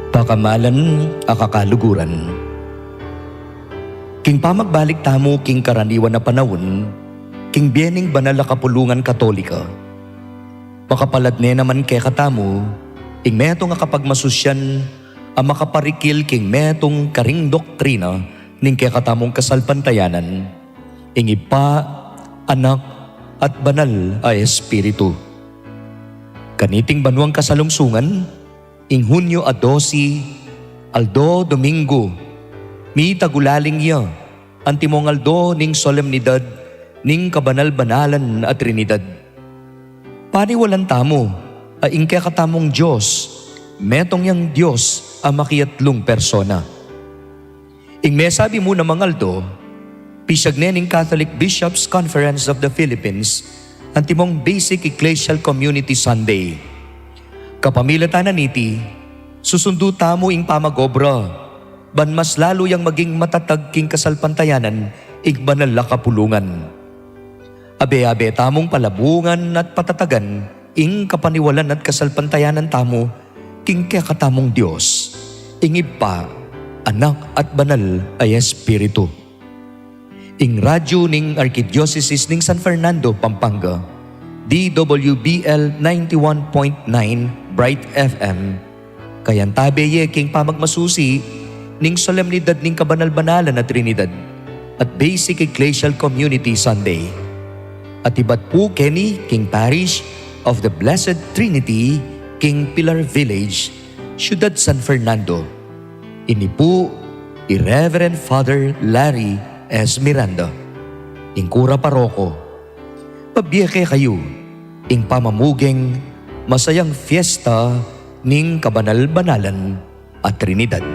Pakamalan a kakaluguran. King pamagbalik tamu king karaniwan a panaun, king bie ning banal a kapulungan Katolika, makapalad ne naman kekatamu ing metung a kapagmasusyan a makaparikil king metung karing doktrina ning kekatamung kasalpantayanan, ing Ibpa, Anak, at Banal a Espiritu. Kaniting banuang kasalungsungan, ing Hunyo a dose, aldo Domingo, mitagulaling ya antimong aldo ning solemnidad ning kabanal-banalan a Trinidad. Paniwalan tamu a ing kekatamung Dios, metung yang Dios a makiatlung persona. Ing mesabi mu namang aldo, pisiag ne ning Catholic Bishops' Conference of the Philippines Antimong Basic Ecclesial Community Sunday. Kapamilatan na niti, susundu tamu ing pamag-obra, ban mas lalu yang maging matatag king kasalpantayanan ing banal a kapulungan. Abe-abe tamung palabungan at patatagan ing kapaniwalan at kasalpantayanan tamu king kekatamung Dios, ing Ibpa, Anak, at Banal a Espiritu. Ing radyu ning Arkidiosesis ning San Fernando, Pampanga, D W B L ninety-one point nine Bright F M, kayantabe ye king pamagmasusi ning solemnidad ning kabanal-banalan a Trinidad at Basic Ecclesial Community Sunday. At ibat pu keni king Parish of the Blessed Trinity king Pilar Village, Ciudad San Fernando. Ini pu i Reverend Father Larry S. Miranda, ing kura paroko. Pabie kekayu ing pamamuging masayang fiesta ning kabanal-banalan a Trinidad.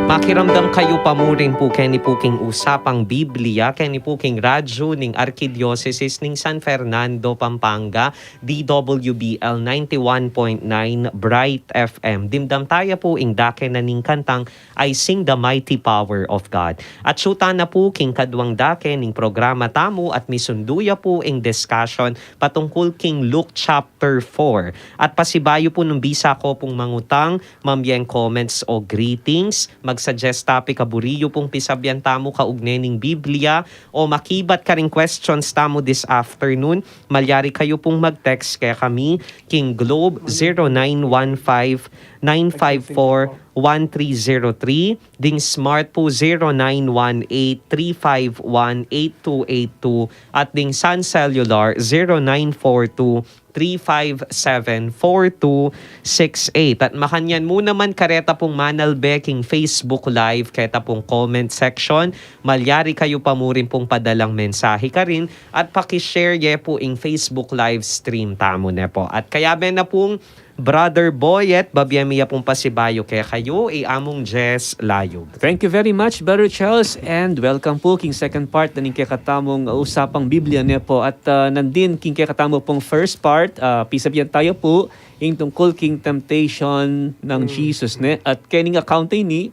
Makiramdam kayu pa mu rin pu keni pu king Usapang Biblia, keni pu king radyu ning Arkidiosesis ning San Fernando, Pampanga, D W B L ninety-one point nine Bright F M. Dimdam taya pu ing dake na ning kantang I Sing the Mighty Power of God. At atsu tana pu king kaduang dake ning programa tamu at misundu ya pu ing discussion patungkul king Luke chapter four. At pasibayu pu nung bisa ko pung mangutang, mamye ing comments o greetings, mag-suggest topic a buri yu pung pisabyan tamu kaugne ning Biblia, o makibat karing questions tamu this afternoon, malyari kayu pung mag-text kekami king Globe zero nine one five nine five four one three zero three, ding Smart pu zero nine one eight three five one eight two eight two, at ding Sun Cellular zero nine four two three five seven four two six eight. At makanyan mu naman kareta pung manalbe king Facebook Live, keta pung comment section, malyari kayu pa mu rin pung padalang mensahe karin, at paki-share ye pu ing Facebook live stream tamu ne pu. At kayabe na pung Brother Boyet, babie mi ya pung pasibayu kekayu, i Among Jess Layug. Thank you very much, Brother Charles, and welcome pu king second part na ning kekatamung, uh, Usapang Biblia ne pu. At, uh, nandin king kekatamu pung first part, uh, pisabyan taya pu ing tungkul king temptation nang Jesus ne. At kening account a ini,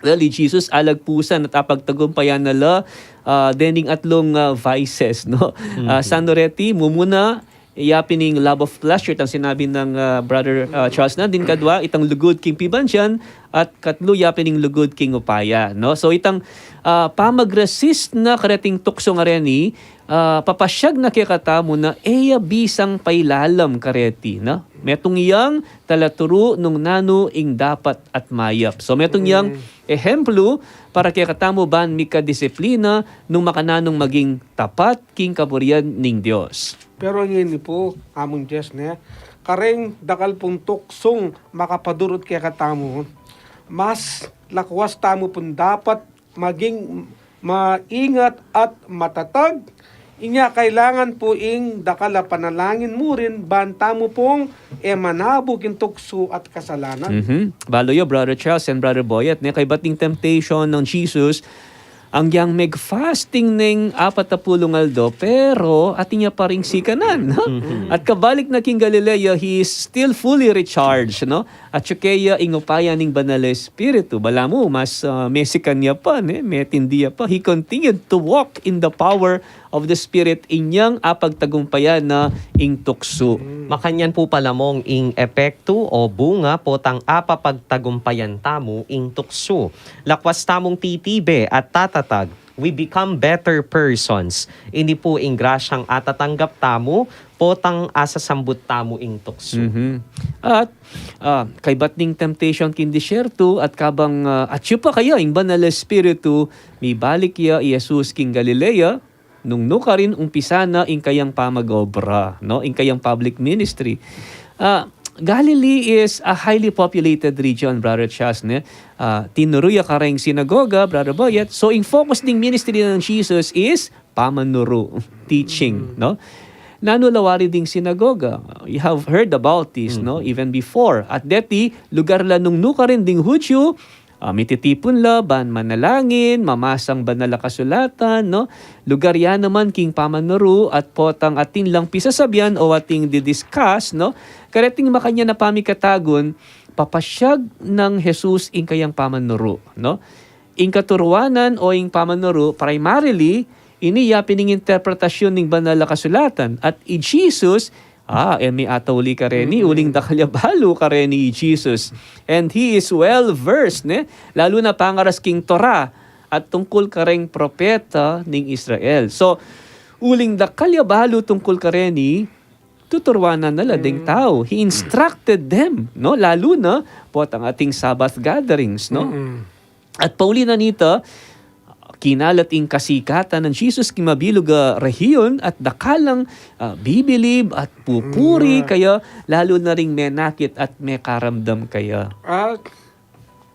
well, i Jesus alagpusan at apagtagumpayan na la, ah, dening atlung, ah, vices, no? Ah, sanu reti, mumuna, yapin ing love of pleasure, itang sinabi nang, ah, Brother, ah, Charles nandin, kadwa, itang lugud king pibandian, at katlu, yapin ing lugud king upaya, no? So, itang, ah, pamag-resist na kareting tuksu a reni, ah, papasyag na kekatamu na e ya bisang pailalam kareti, no? Metung yang talaturu nung nanu ing dapat at mayap. So, metung yang ehemplu para kekatamu ban mikadisiplina nung makananung maging tapat king kaburian ning Dios. Pero ngeni pu, Among Jess, ne, kareng dakal pung tuksung makapadurut kekatamu, mas lakwas tamu pung dapat maging maingat at matatag. Inya kailangan pu ing dakal a panalangin mu rin ban tamu pung e manabu king tuksu at kasalanan. Mhm. Balu yu, Brother Charles and Brother Boyet, ne, kaybat ning temptation nang Jesus, agyang meg-fasting neng apat a pulung aldo, pero atin ya pa ring sikanan, no? Mhm. At kabalik na king Galilea, he is still fully recharged, no? At atsu ke ya ing upaya ning Banal a Espiritu. Balamu, mas, ah, mesikan ya pa, ne? Metindi ya pa. He continued to walk in the power of the Spirit, inyang apagtagumpayan na ing tuksu. Makanyan pu pala, Mong, ing epektu o bunga potang apapagtagumpayan tamu ing tuksu. Lakwas tamung titibe at tatatag, we become better persons. Ini pu ing grasyang atatanggap tamu potang asasambut tamu ing tuksu. Mhm. At, ah, kaybat ning temptation king disyertu, at kabang, ah, atsu pa kaya ing Banal a Espiritu, mibalik ya i Jesus king Galilea, nung nukarin umpisa na ing kayang pamag-obra, no? Ing kayang public ministry. Ah, Galilee is a highly populated region, Brother Charles, ne? Ah, tinuru ya kareng sinagoga, Brother Boyet. So, ing focus ding ministry nang Jesus is pamanuru, teaching, no? Nanu la wari ding sinagoga? You have heard about this, no? Even before. At deti, lugar la nung nukarin ding Hudyu, ah, mititipun la ban manalangin, mamasang Banal a Kasulatan, no? Lugar ya naman king pamanuru at potang atin lang pisasabian o atin didiscuss, no? Kareting makanyan a pamikatagun, papasyag nang Jesus ing kayang pamanuru, no? Ing katuruanan o ing pamanuru, primarily, ini ya pin ing interpretasyun ning Banal a Kasulatan. At i Jesus, ah, e mi atauli kareni, uling dakal ya balu kareni i Jesus. And he is well versed, ne? Lalu na pangaras king Torah at tungkul kareng propeta ning Israel. So, uling dakal ya balu tungkul kareni, tuturuanan na la ding tau. He instructed them, no? Lalu na potang ating Sabbath gatherings, no? At pauli na nita, kinalat ing kasikatan nang Jesus king mabilug a rehiyun at dakal lang, ah, bibilib at pupuri kaya, lalu na ring menakit at mekaramdam kaya. At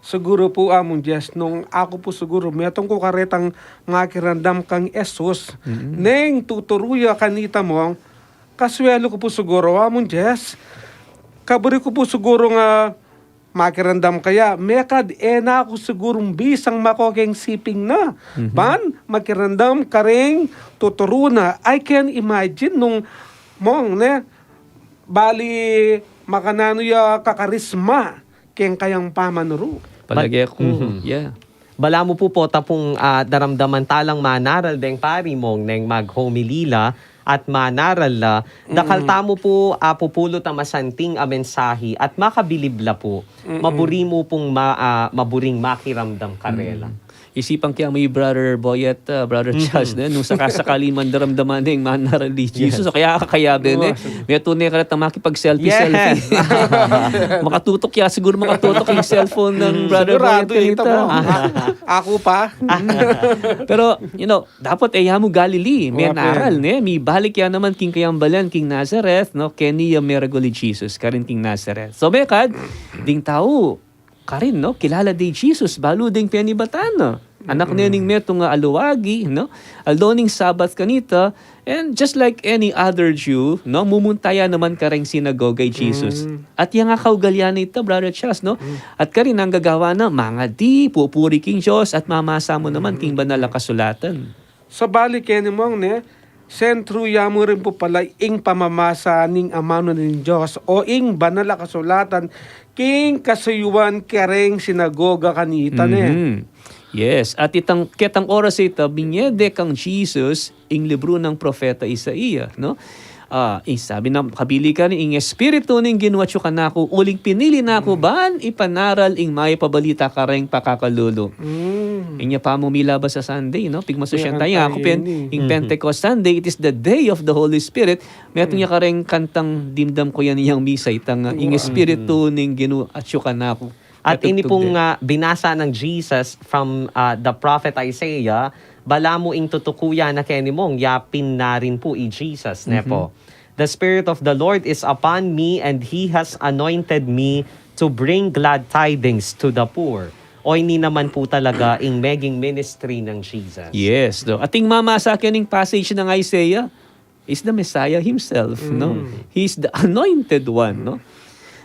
siguru pu, Among Jess, nung aku pu siguru, metung ku karetang makiramdam kang Jesus, neng tuturu ya kanita, Mong, kasuelu ku pu siguru, Among Jess, kaburi ku pu siguru nga makiramdam kaya, mekad e na ku sigurung bisang mako keng siping na. Ban makiramdam kareng tuturu na. I can imagine nung, Mong, ne, bali makananu ya kakarisma keng kayang pamanuru. Palage ku, yeah. Balamu pu pota pung, ah, daramdaman ta lang manaral deng pari, Mong, neng maghomili la at manaral la. Dakal tamu pu, ah, pupulot a masanting a mensahi at makabilib la pu. Maburi mu pung ma-, ah, maburing makiramdam karela. Isipan ke mu i Brother Boyet, ah, Brother Charles, ne? Nung sakasakali man daramdaman neng manaral i Jesus, o kaya kakayabe ne, metung ne karetang makipag-selfie-selfie. Makatutok ya, siguru makatutok ing cellphone nang Brother Boyet kanita. Sigurado ita, Mong. Aku pa. Pero, you know, dapat e ya mu Galilee, menaral, ne? Mibalik ya naman king kayang balen, king Nazareth, no? Keni ya meragul i Jesus karin king Nazareth. So, mekad, ding tau karin, no? Kilala de i Jesus balu deng penibatan na. Anak ne ning metung a aluwagi, no? Aldo ning Sabbath kanita, and just like any other Jew, no? Mumunta ya naman kareng sinagoga i Jesus. At yang kaugalian na ita, Brother Charles, no? At karin ing gagawan na, mangadi, pupuri king Dios, at mamasa mu naman king Banal a Kasulatan. Sabali keni, Mong, ne, sentru ya mu rin pu pala ing pamamasa ning amanu ning Dios o ing Banal a Kasulatan king kasuyuan kareng sinagoga kanita, ne. Mhm. Yes, at itang, ketang oras ita, binye de kang Jesus ing libru nang propeta Isaiah, no? Ah, ing sabi na, kabili keni, ing Espiritu ning Ginu atyu kanaku, uling pinili na ku ban ipanaral ing mayap a balita kareng pakakalulu. Inya pa mu milabas a Sunday, no? Pigmasusyan tayu, aku pin, ing Pentecost Sunday, it is the day of the Holy Spirit. Metung ya kareng kantang dimdam ku yan yang misa, itang, ah, ing Espiritu ning Ginu atyu kanaku. At ini pung, ah, binasa nang Jesus from, ah, the prophet Isaiah, balamu ing tutuku ya na keni, Mong, yapin na rin pu i Jesus, ne po? "The Spirit of the Lord is upon me, and He has anointed me to bring glad tidings to the poor. O ini naman po talaga ing meging ministry ng Jesus. Yes, no? Ating mamasa keng passage ng Isaiah is the Messiah himself, no? Mm. He's the anointed one, no?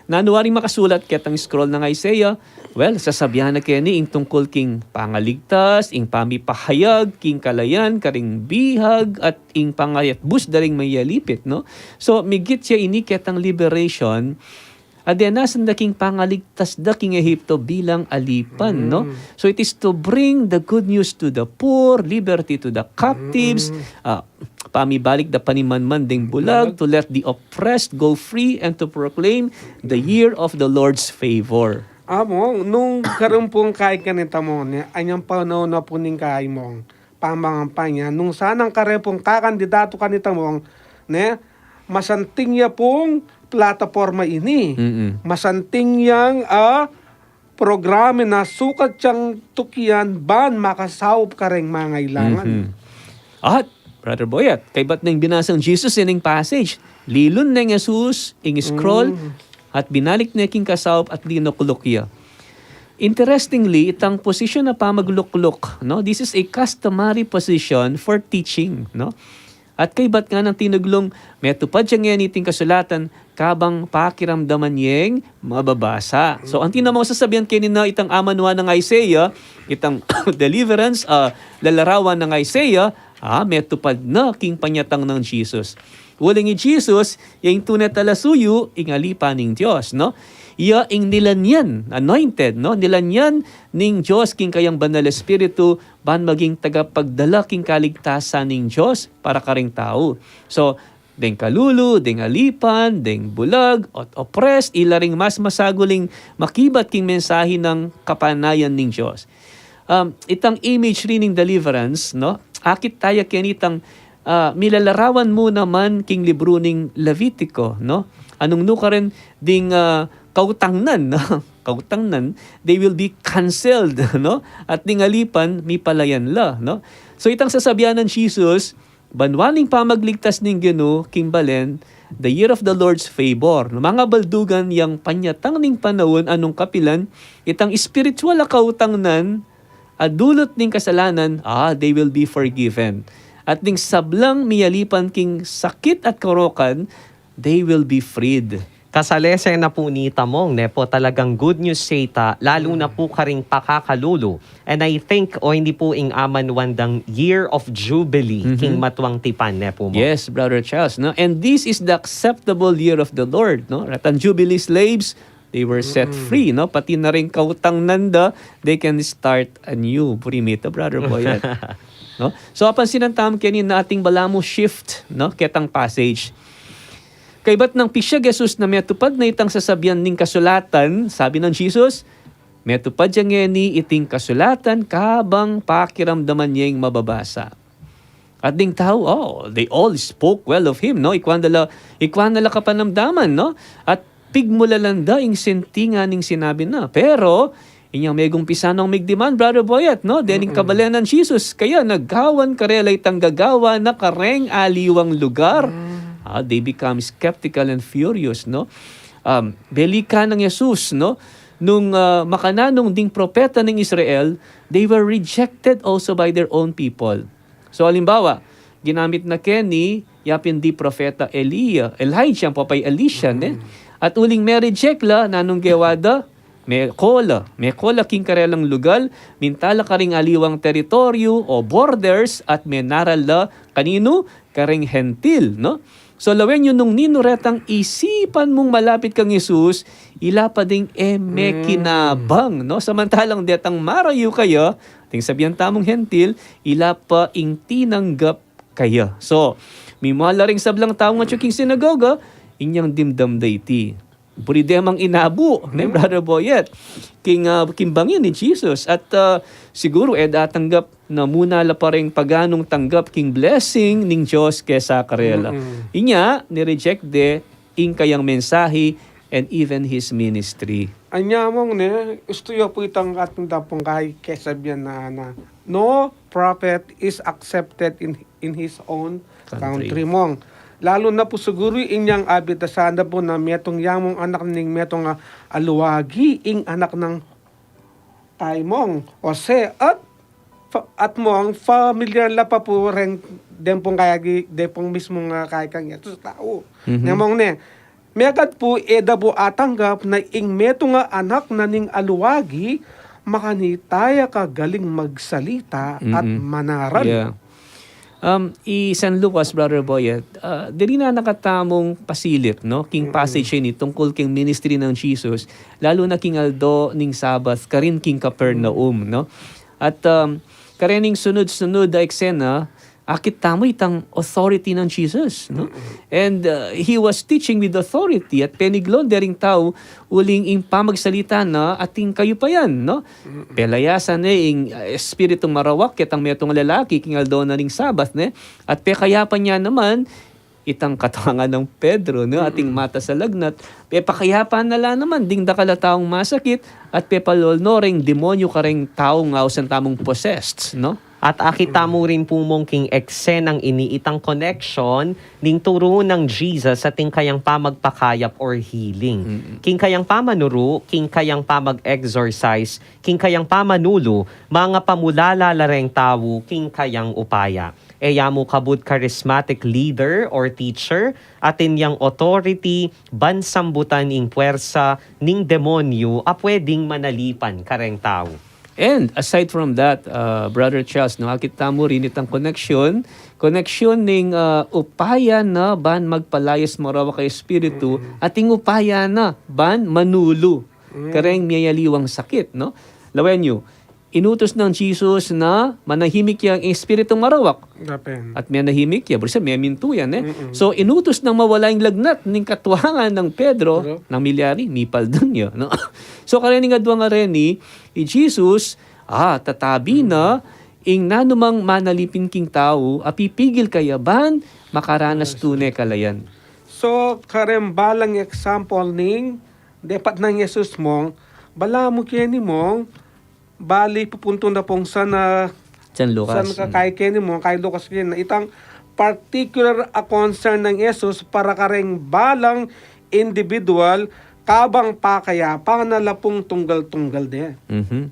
Nanu waring makasulat ketang scroll ng Isaiah? Well, sasabian na keni ing tungkul king pangaligtas, ing pamipahayag king kalayan karing bihag, at ing pangayatbus da ring mayalipit, no? So, migit ya ini ketang liberation, adenasan da king pangaligtas da king Ehipto bilang alipan, no? Mm. So it is to bring the good news to the poor, liberty to the captives, Mm. ah, pamibalik da panimanman ding bulag, Bulag. to let the oppressed go free, and to proclaim the year of the Lord's favor. Among, nung kareng pung kai kanita mong, ne, anyang panaun na pu ning kai mong, pamangampanya, nung sanang kareng pung kakandidatu kanita mong, ne, masanting ya pung plataporma ini. Mm-mm. Masanting yang, ah, programa na sukat yang tukian ban makasaup kareng mangailangan. Mhm. At, Brother Boyet, kaybat neng binasang Jesus ining passage, lilun neng Jesus ing scroll, Mm. at binalik ne king kasaup at linukluk ya. Interestingly, itang posisyon na pamaglukluk, no? This is a customary position for teaching, no? At kaybat nganang tinuglung, metupad ya ngeni iting kasulatan, kabang pakiramdaman yeng mababasa. So, anti na mong sasabian keni na itang amanwa nang Isaiah, itang deliverance, ah, lalarawan nang Isaiah, ah, metupad na king panyatang nang Jesus. Uling i Jesus, ya ing tune talasuyu, ing alipan ning Dios, no? Iya ing nilanyan, anointed, no? Nilanyan ning Dios king kayang Banal Espiritu, ban maging tagapagdala king kaligtasan ning Dios para karing tau. So, deng kalulu, deng alipan, deng bulag, at oppressed, ila ring mas masagul ing makibat king mensahe nang kapanayan ning Dios. Um, itang imagery ning deliverance, no? Akit taya keni itang, ah, milalarawan mu naman king libru ning Levitico, no? Anung nukarin ding, ah, kautangnan, no? Kautangnan, they will be canceled, no? At ding alipan, mipalayan la, no? So, itang sasabian nang Jesus, banwa ning pamagligtas ning Ginu king balen, the year of the Lord's favor. No, mangabaldugan yang panyatang ning panaun a nung kapilan, itang espiritual a kautangnan a dulut ning kasalanan, ah, they will be forgiven. At ding sablang miyalipan king sakit at karokan, they will be freed. Kasalese na pu nita mong, ne po, talagang good news seta, lalu na pu karing pakakalulu. And I think, o ini pu ing amanwan dang year of jubilee, Mhm. king matuang tipan, ne po mo? Yes, Brother Charles, no? And this is the acceptable year of the Lord, no? Retang jubilee slaves, they were set Mm-mm. free, no? Pati na ring kautangnan da, they can start anew. Buri mu ita, Brother Boyet. No? So, apansinan tamu keni na atin balamu shift, no? Ketang passage. Kaybat nang pisyag Jesus na metupad na itang sasabian ning kasulatan, sabi nang Jesus, metupad ya ngeni iting kasulatan kabang pakiramdaman yeng mababasa. At ding tau, oh, they all spoke well of him, no? Ikwan da la, ikwan da la kapanamdaman, no? At pigmulalan da ing sintingan ning sinabi na. Pero, inyang megumpisan nang migdiman, Brother Boyet, no? Dening Mm-mm. kabalen nang Jesus, kaya nagawan karela itang gagawa na kareng aliwang lugar. Mm. Ah, they become skeptical and furious, no? Um, belikan nang Jesus, no? Nung, ah, makananung ding propeta ning Israel, they were rejected also by their own people. So, alimbawa, ginamit na keni ya pin di propeta Elia, Elijah, ampong Elisha, ne? Mm. At uling me-reject la, nanung gewa da? Meko la, meko la king karelang lugal, minta la karing aliwang teritoryu o borders, at menaral la kaninu? Karing Hentil, no? So, lawen yu nung ninu retang isipan mung malapit kang Jesus, ila pa ding e mekinabang, Mm. no? Samantalang detang marayu kaya, ding sabian tamung Hentil, ila pa ing tinanggap kaya. So, mimala ring sablang tau ngan atyu king sinagoga, inyang dimdam da iti. Buri de mang inabu, ne, Mm. Brother Boyet? King, ah, king bangin ni Jesus. At, ah, siguru, e da tanggap na muna la pa ring paganung tanggap king blessing ning Dios kesa karela. Mm-mm. Inya, ni-reject de ing kayang mensahe and even his ministry. Anya mong ne, istu ya pu itang atin da pung kai kesabian na, na, "No prophet is accepted in, in his own Country. country mong." Lalu na pu siguru inyang abitasan da pu na metung yang mung anak ning metung a aluagi ing anak nang Taimong, Jose, at fa-, at mong familiar la pa pu reng deng pung kayagi, deng pung mismung, ah, kayakang Yesus tau. Mhm. Ne mong ne, mekad pu e da pu atanggap na ing metung a anak na ning aluwagi, makanita ya kagaling magsalita at Mm-mm. manaral. Yeah. Um, i San Lucas, Brother Boyet, ah, diri na nakatamung pasilip, no? King Mm-mm. passage ini tungkul king ministry nang Jesus, lalu na king aldo ning Sabbath, karin king Capernaum, Mm. no? At, um, karening sunud-sunud a eksena, akit tamu itang authority nang Jesus, no? Mm-mm. And, uh, he was teaching with authority at peniglon dering tau uling ing pamagsalita na atin kayupayan, no? Mm-mm. Pelayasan ne ing, uh, espiritung marawak ketang metung a lalaki king aldo na ning Sabbath, ne? At pekayapan ya naman itang katuangan nang Pedro, no? Ating Mm-mm. matas a lagnat. Pepakayapan na la naman ding dakal a taung masakit at pepalolno reng demonyu kareng taung ausan tamung possessed, no? At akit tamu rin pu mong king eksenang ini itang connection ning turu nang Jesus at ing kayang pamagpakayap or healing. Mm-mm. King kayang pamanuru, king kayang pamag-exorcise, king kayang pamanulu, mangapamulala la reng tau king kayang upaya. E ya mu kabud charismatic leader or teacher, atin yang authority ban sambutan ing puwersa ning demonyu a pwedeng manalipan kareng tau. And aside from that, uh, Brother Charles, no, akit tamu rin itang koneksyon, koneksyon ning, uh, upaya na ban magpalayas marawak a espiritu, Mm. ating upaya na ban manulu Mm. kareng miyayaliwang sakit, no? Lawen yu, inutus nang Jesus na manahimik yang espiritung marawak. Dapen. At miyanahimik ya, buri sa miyamintu yan, eh. Mm-mm. So, inutus nang mawala ing lagnat ning katuangan nang Pedro, Pedro. Nang milyari, mipaldan ya, no? So, kareng adwang a reni, i Jesus, ah, tatabi Mm. na, ing nanumang manalipin king tau, a pipigil kaya ban makaranas Yes. tune kalayan. So, kareng balang example ning, depat nang Jesus mong, balamu keni mong, bali pupuntu na pung San, ah, San Lucas. San ka-, Mm. kay keni mong, kay Lucas keni, itang particular a concern nang Jesus para kareng balang individual, kabang pakayapan na la pung tunggal-tunggal de. Mhm.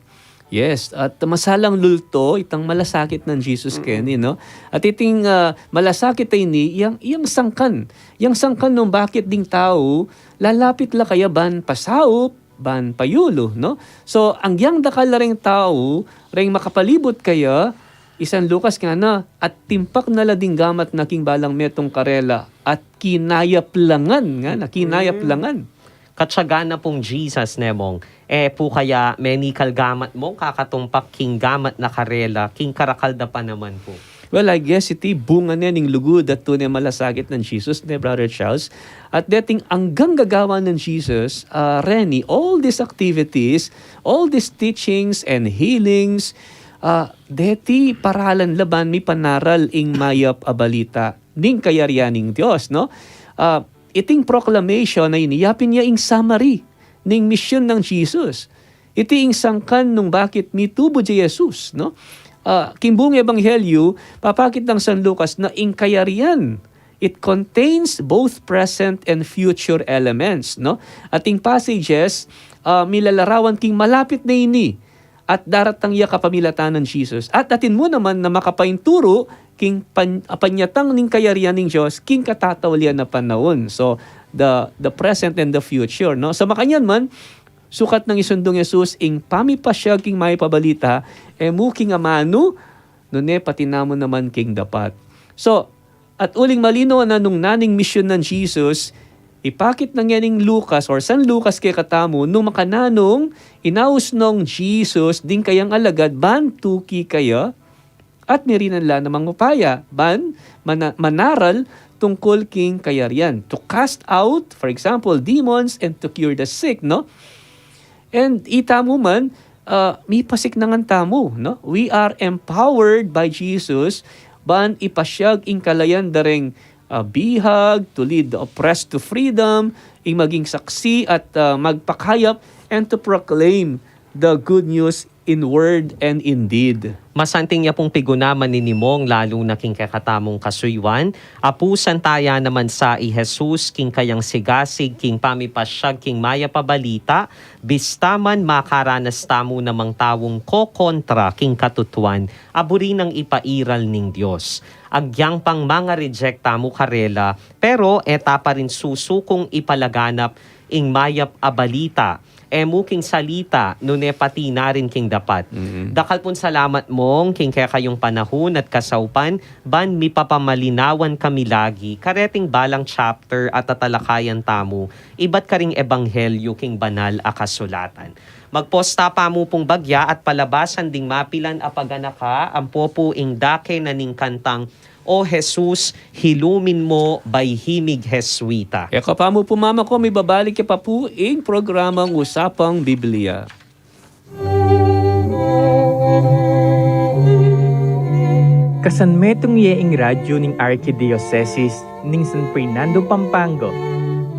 Yes, at masalang lulto itang malasakit nang Jesus Mm-mm. keni, no? At iting, ah, malasakit a ini, yang, yang sangkan, yang sangkan nung bakit ding tau lalapit la kaya ban pasaup, ban payulu, no? So, agyang dakal la reng tau, reng makapalibut kaya, i San Lucas ngana, at timpak na la ding gamat na king balang metung karela, at kinayap la ngan, ngana, kinayap Mm. la ngan. Katyaga na pung Jesus, ne mong, e pu kaya menikal gamat mong kakatumpak king gamat na karela, king karakal da pa naman pu. Well, I guess iti bunga ne ning lugud at tune malasakit nang Jesus, ne, Brother Charles. At deting anggang gagawan nang Jesus, ah, reni, all these activities, all these teachings and healings, ah, deti paralan la ban mipanaral ing mayap a balita ning kayarian ning Dios, no? Ah, iting proclamation a ini, yapin ya ing summary ning misyon nang Jesus. Iti ing sangkan nung bakit mitubu i Jesus, no? Ah, king buung ebanghelyu, papakit nang San Lucas na ing kayarian, it contains both present and future elements, no? At ing passages, ah, milalarawan king malapit na ini, at daratang ya kapamilatan nang Jesus. At atin mu naman na makapainturu king pan-, panyatang ning kayarian ning Dios king katataulian a panaun. So, the, the present and the future, no? So, makanyan man, sukat nang isundung Jesus ing pamipasyag king mayap a balita, e mu king amanu, nune pati namu naman king dapat. So, at uling malino na nung naning misyon nang Jesus, ipakit na ngening Lucas or San Lucas kekatamu, nung makananung inaus nong Jesus ding kayang alagad ban tuki kaya, at mirinan la namang upaya ban mana-, manaral tungkul king kayarian. To cast out, for example, demons and to cure the sick, no? And itamu man, ah, mipasik na ngan tamu, no? We are empowered by Jesus ban ipasyag ing kalayan dareng, ah, bihag, to lead the oppressed to freedom, ing maging saksi at, ah, magpakayap, and to proclaim the good news in word and in deed. Masanting ya pung pigunaman ini, Mong, lalu na king kekatamung kasuyuan. Apusan taya naman sa i Jesus king kayang sigasig king pamipasyag king mayap a balita, bista man makaranas tamu namang taung kokontra king katutuan, a buri nang ipairal ning Dios. Agyang pang manga-reject tamu karela, pero e ta pa rin susukung ipalaganap ing mayap a balita. E mu king salita, nune pati na rin king dapat. Mm. Dakal pung salamat, Mong, king kekayung panahun at kasaupan, ban mipapamalinawan kami lagi kareting balang chapter a tatalakayan tamu ibat karing ebanghelyu king banal a kasulatan. Magposta pa mu pung bagya at palabasan ding mapilan a paganaka, ampo pu ing dake na ning kantang O Jesus, Hilumin Mo by Himig Jesuita. Eka pa mu pu, mama ko, mibabalik ya pa pu ing programang Usapang Biblia. Kasan metung ye ing radyu ning Arkidiosesis ning San Fernando, Pampanga,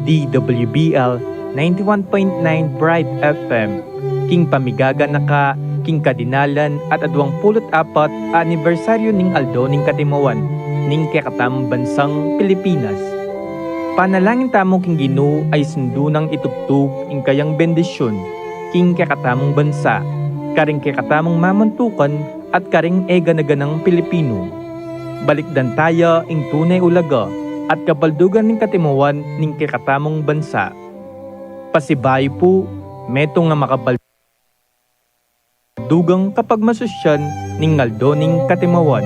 D W B L ninety-one point nine Bright F M, king pamigaganaka king kadinalan at aduang pulu't apat a anibersaryu ning Aldo ning Katimuan ning kekatamung bansang Pilipinas. Panalangin tamu king Ginu a isundu nang itubtub ing kayang bendisyun king kekatamung bansa, karing kekatamung mamantukan at karing e gana-ganang Pilipinu. Balikdan taya ing tune ulaga at kabaldugan ning katimuan ning kekatamung bansa. Pasibayu pu, metung a makabaldugang kapagmasusyan ning Aldo ning Katimuan.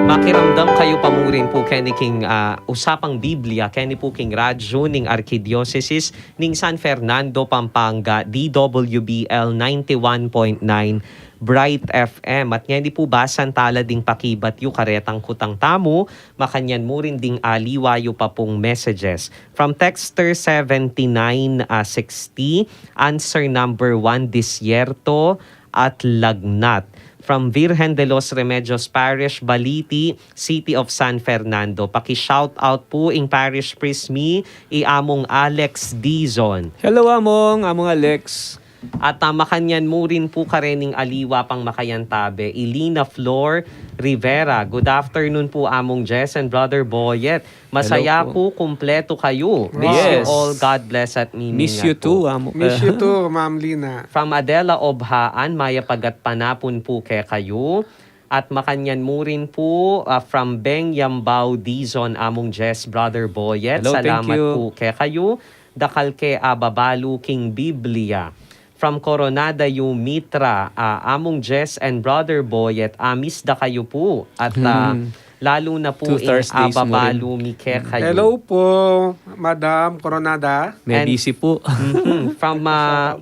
Makiramdam kayu pa mu rin pu keni king, ah, Usapang Biblia, keni pu king radyu ning Arkidiosesis ning San Fernando, Pampanga, D W B L ninety-one point nine Bright F M. At ngeni pu, basan tala ding pakibat yu karetang kutang tamu, makanyan mu rin ding aliwa yu pa pung messages. From texter seventy-nine, ah, sixty, answer number one, disyerto at lagnat. From Virgen de los Remedios Parish, Baliti, City of San Fernando. Paki-shout out pu ing parish priest mi, i Among Alex Dizon. Hello, Among, Among Alex. At, ah, makanyan mu rin pu karening aliwa pang makayantabe, i Lina Flor Rivera. Good afternoon pu, Among Jess and Brother Boyet. Masaya pu, kumpletu kayu. Miss you all. God bless at mimingat pu. Miss you too, Among. Miss you too, Ma'am Lina. From Adela Obhaan, mayap a gatpanapun pu kekayu. At makanyan mu rin pu, ah, from Beng Yambao Dizon, Among Jess, Brother Boyet. Hello, thank you. Salamat pu kekayu. Dakal ke ababalu king Biblia. From Coronada Yu Mitra, ah, Among Jess and Brother Boyet, amis da kayu pu. At, ah, lalu na pu ing ababalu mi kekayu. Hello po, Madam Coronada. May busy po. Mhm. From, ah,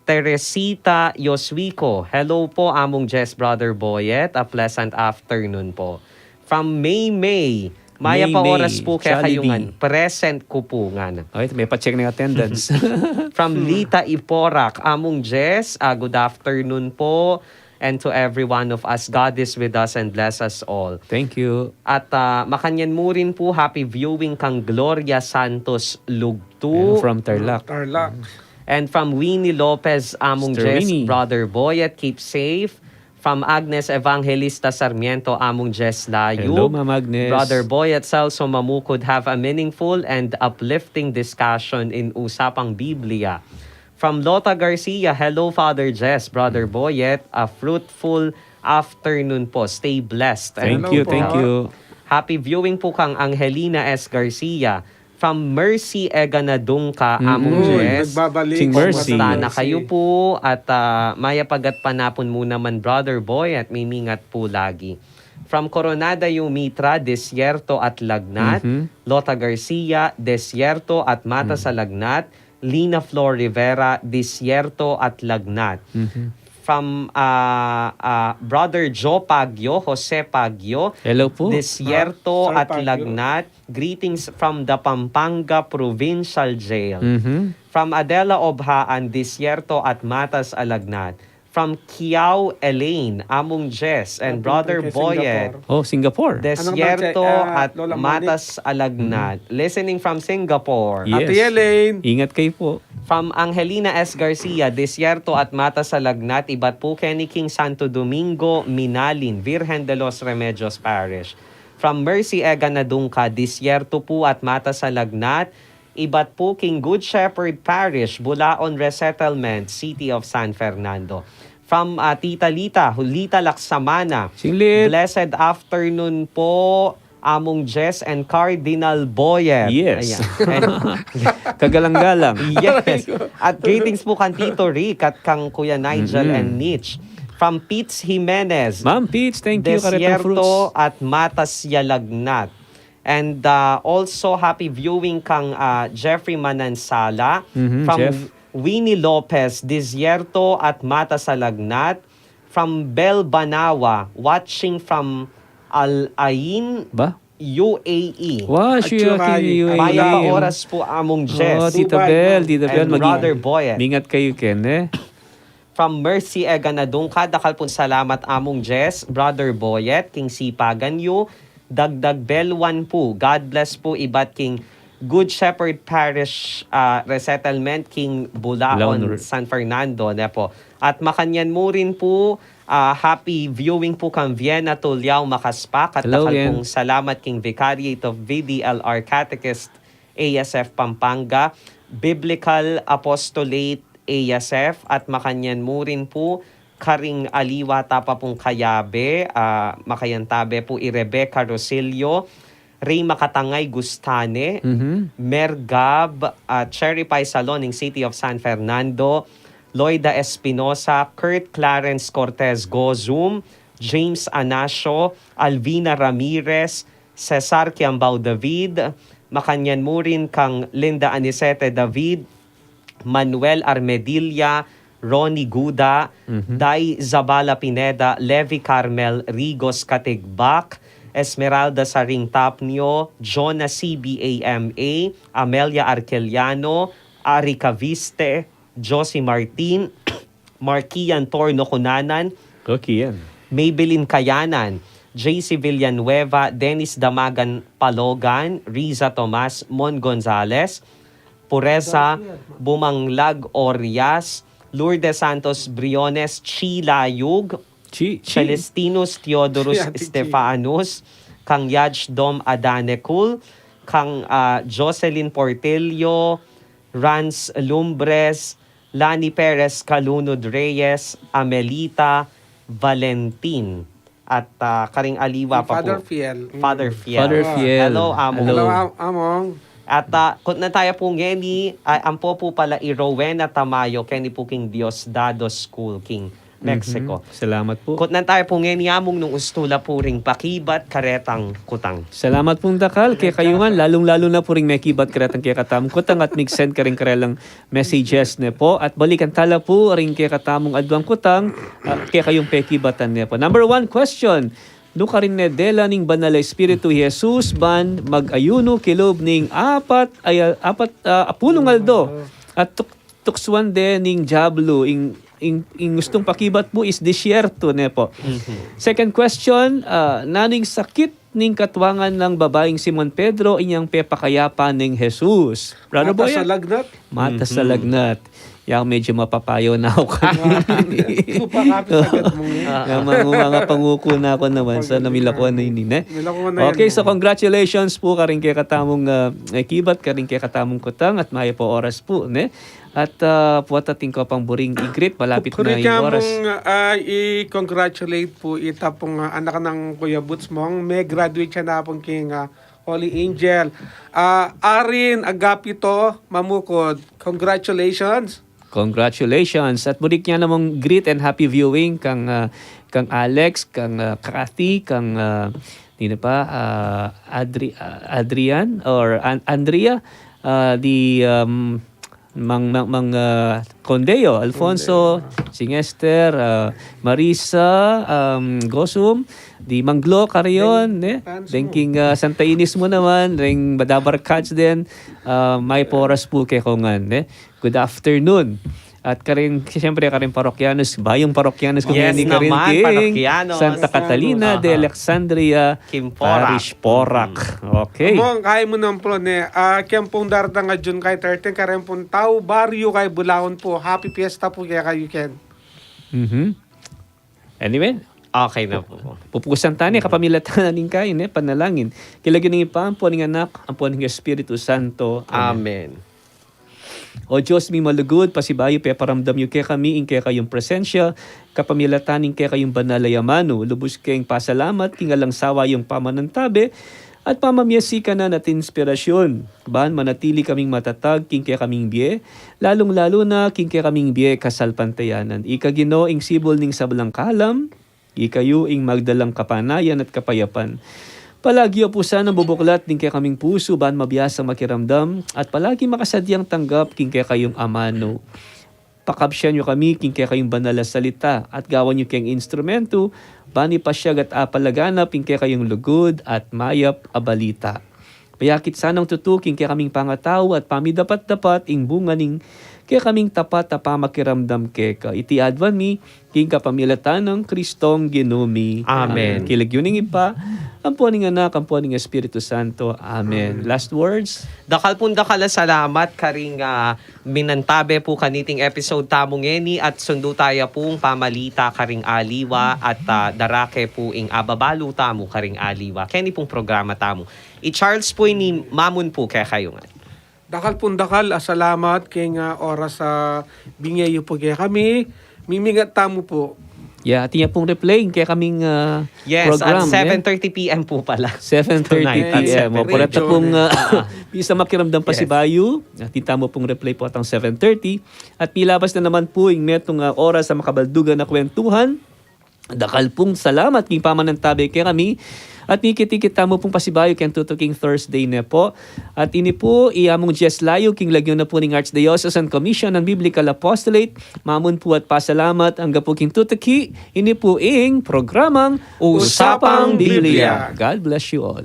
Teresita Yoswiko. Hello po, Among Jess, Brother Boyet. A pleasant afternoon po. From May May. Mayap a oras pu kekayu ngan. Present ku pu ngana. Ay, may pa-check na ing attendance. From Lita Iporak, Among Jess, ah, good afternoon po. And to every one of us, God is with us and bless us all. Thank you. At, ah, makanyan mu rin pu, happy viewing kang Gloria Santos Lugtu. From Tarlac. Tarlac. And from Winnie Lopez, Among Jess, Brother Boyet, keep safe. From Agnes Evangelista Sarmiento, Among Jess Layup. Hello, Ma'am Agnes. Brother Boyet, Celso Mamu could have a meaningful and uplifting discussion in Usapang Biblia. From Lota Garcia, "Hello, Father Jess, Brother Boyet, a fruitful afternoon po. Stay blessed." Thank Hello you, po. Thank you. Happy viewing po kang Angelina S. Garcia. From Mercy Eganadungka, Mm-mm. Among Uy, Jess. Nagbabalik. King Mercy. Kumusta na kayo po? At, ah, mayap a gatpanapun mu naman, Brother Boyet, mimingat po lagi. From Coronada Yumitra, "Desierto at lagnat." Mhm. Lota Garcia, "Desierto at mata Mm. sa lagnat." Lina Flor Rivera, "Desierto at lagnat." Mhm. From, ah, ah, Brother Joe Pagyo, Jose Pagyo, Hello po. "Desierto Ah, Sir at Pagyo. lagnat." Greetings from the Pampanga Provincial Jail. Mhm. From Adela Obhaan, "Desierto at matas a lagnat." From Kiao Elaine, Among Jess, and Brother Boyet. Oh, Singapore. Desierto at matas a lagnat. Listening from Singapore. Yes. Ate Elaine. Ingat kayo po. From Angelina S. Garcia, "Desierto at matas a lagnat, ibat po keni king Santo Domingo, Minalin, Virgen de los Remedios Parish." From Mercy Eganadungka, "Desierto po at matas a lagnat, ibat po king Good Shepherd Parish, Bulaon Resettlement, City of San Fernando." From, ah, Tita Lita, Lita Laksamana. Singlit. "Blessed afternoon po, Among Jess and Cardinal Boyet." Yes. Ayan. And Kagalang-galang. Yes. At greetings po kang Tito Rick at kang Kuya Nigel Mm-mm. and Nitch. From Pits Jimenez. Ma'am Pits, thank you, karetang fruits. "Desierto at matas ya lagnat." And, uh, also, happy viewing kang, uh, Jeffrey Manansala. Mhm, from Jeff. Winnie Lopez, "Desierto at matas a lagnat." From Bel Banawa, watching from Al Ain, Ba? U A E. Wow, At sure, sure, king ay, U A E. Mayap a oras po, Among Jess. Oh, Tita Bel, Tita Bel, and Brother Boyet. Mingat kayo, Ken, eh? From Mercy Eganadungka, dakal pung salamat, Among Jess, Brother Boyet, king sipagan yu. Dagdag Belwan po. God bless po, ibat king Good Shepherd Parish, ah, Resettlement, king Bulaon, Bulaon, San Fernando, ne po. At makanyan mu rin po, ah, happy viewing po kang Vienna Tuliao Makaspak. At Hello, dakal Vien. pung salamat king Vicariate of V D L R Catechist, A S F Pampanga, Biblical Apostolate A S F, at makanyan mu rin po karing aliwa ta pa pung kayabe, ah, makayantabe po i Rebecca Rosillo, Rey Makatangay Gustane, Mhm. Mer Gab, ah, Cherry Pie Salon ning City of San Fernando, Loida Espinosa, Kurt Clarence Cortez Gozum, James Anasio, Alvina Ramirez, Cesar Kiambao David, makanyan mu rin kang Linda Anicete David, Manuel Armedilla, Ronnie Guda, Mhm. Dai Zabala Pineda, Levi Carmel Rigos Katigbak, Esmeralda Saring Tapnio, Jonah C B A M A, Amelia Arqueliano, Ari Caviste, Josie Martin, Markian Torno Cunanan, Kokian. Maybelline Kayanan, J C Villanueva, Dennis Damagan Palogan, Riza Tomas, Mon Gonzales, Pureza Bumanglag Orias, Lourdes Santos Briones, Chi Layug, Chi, Chi. Celestinus Theodorus Chi, Ate Chi. Stefanus, kang Yaj Dom Adanecul, kang, ah, Jocelyn Portillo, Rans Lumbres, Lani Perez Calunud Reyes, Amelita Valentin, at, ah, karing aliwa pa Father po. Fiel. Mm. Father Fiel. Father Fiel. Hello, Among. Hello. Hello, Am-, Among. At, ah, kutnan taya pu ngeni, ah, ampo pu pala i Rowena Tamayo, keni pu king Diosdado School, king Mexico. Mhm. Salamat pu. Kutnan taya pu ngeni, Among, nung ustu la pu ring pakibat karetang kutang. Salamat pung dakal kekayu ngan, lalung-lalu na pu ring mekibat karetang kekatamung kutang at mig-send karing karelang messages ne po. At balikan tala pu ring kekatamung aduang kutang, ah, kekayung pekibatan ne po. Number one question, nukarin ne dela ning Banal a Espiritu i Jesus ban mag-ayunu kilub ning apat, ay, apat, ah, apulung aldo at tuk-, tuksuan de ning diablu, ing, ing, ing ustung pakibat mu is disyerto, ne po. Mhm. Second question, ah, nanu ing sakit ning katuangan nang babaing Simon Pedro inyang pepakayapan ning Jesus? Brother Boy, ah? Mata sa lagnat. Mata sa lagnat. Mhm. Ya medyo mapapayo na aku kanini. Supakapit agad mu ini. Ya, mga, mga panguku na aku naman. Sana milakuan na ini, ne? Milakuan na yan, okay, so congratulations pu karing kekatamung, ah, ekibat, karing kekatamung kutang, at mayap a oras pu, ne? At, ah, pota atin ku pang buring i-greet, malapit na ing oras. Pwede mung, ah, i-congratulate pu ita pung, ah, anak nang Kuya Boots mung me-graduate ya na pung king, ah, Holy Angel. Ah, Arin Agapito Mamukod, congratulations. Congratulations. At buri ke naman greet and happy viewing kang, ah, kang Alex, kang, ah, Kathy, kang, ah, sine pa, ah, Adri-, ah, Adrian or An-, Andrea, ah, di, um, Mang, Mang, Mang, ah, Condeo, Alfonso, Singester, ah, Marisa, um, Gosum, di Mang Glo, Karion, ne? Deng king, ah, Santa Ines mu naman, deng Badabar Cats din, ah, mayap a oras pu kekongan, ne? Good afternoon. At karing, siyempre, karing parokyanos, bayung parokyanos ku ngeni, karing king Santa Catalina de Alexandria Parish, Porac. Okay. Among kaya mu naman pu, ne, ah, keng pung daratang a June kay thirteen, karing pung tau baryu kay Bulaon pu, happy fiesta pu kekayu ken. Mhm. Anyway, okay na pu. Pupusan tane, kapamilatan na ning kain, eh, panalangin. King lagyu ning Ibpa, ampo ning Anak, ampo ning Espiritu Santo. Amen. O Dios mi malugud, pasibayu peparamdam yu kekami ing kekayung presensya, kapamilatan ning kekayung banal a amanu. Lubus keng pasalamat king alang sawa yung pamanantabe at pamamiasikanan at inspirasyun. Ban manatili kaming matatag king kekaming bie, lalung-lalu na king kekaming bie kasalpantayanan. Ika Ginu ing sibul ning sablang kalam, ika yu ing magdalang kapanayan at kapayapan. Palagi yu pu sanang bubuklat ding kekaming pusu ban mabiasang makiramdam at palagi makasadyang tanggap king kekayung amanu. Pakabsian yu kami king kekayung banal a salita at gawan yu keng instrumentu ban ipasyag at apalaganap ing kekayung lugud at mayap a balita. Payakit sanang tutu king kekaming pangatau at pamidapat-dapat ing bunga ning kekaming tapat a pamakiramdam keka. Iti aduan mi king kapamilatan nang Kristong Ginu mi. Amen. King lagyu ning Ibpa, ampo ning Anak, ampo ning Espiritu Santo. Amen. Last words? Dakal pung dakal a salamat karing, ah, minantabe pu kaniting episode tamu ngeni at sundu taya pung pamalita karing aliwa at, ah, darake pu ing ababalu tamu karing aliwa keni pung programa tamu. I Charles pu ini, mamun pu kekayu ngan. Dakal pung dakal a salamat keng, ah, oras a binye yu pu kekami. Mimingat tamu pu. Ya, atin ya pung replay ing kekaming, ah, program, eh. Yes, at seven thirty P M pu pala. Seven thirty P M. Tonight, at seven thirty. O, para ta pung, ah, bisa makiramdam pasibayu, atin tamu pung replay pu at ang seven thirty. At milabas na naman pu ing metung a oras a makabaldugan a kwentuhan. Dakal pung salamat king pamanantabe kekami. At mikit-ikit tamu pung pasibayu keng tutuking Thursday ne pu. At ini pu i amung Jess Layu king lagyu na pu ning Archdiocesan Commission on Biblical Apostolate. Mamun pu at pasalamat, angga pu king tutuki. Ini pu ing programang Usapang Biblia. God bless you all.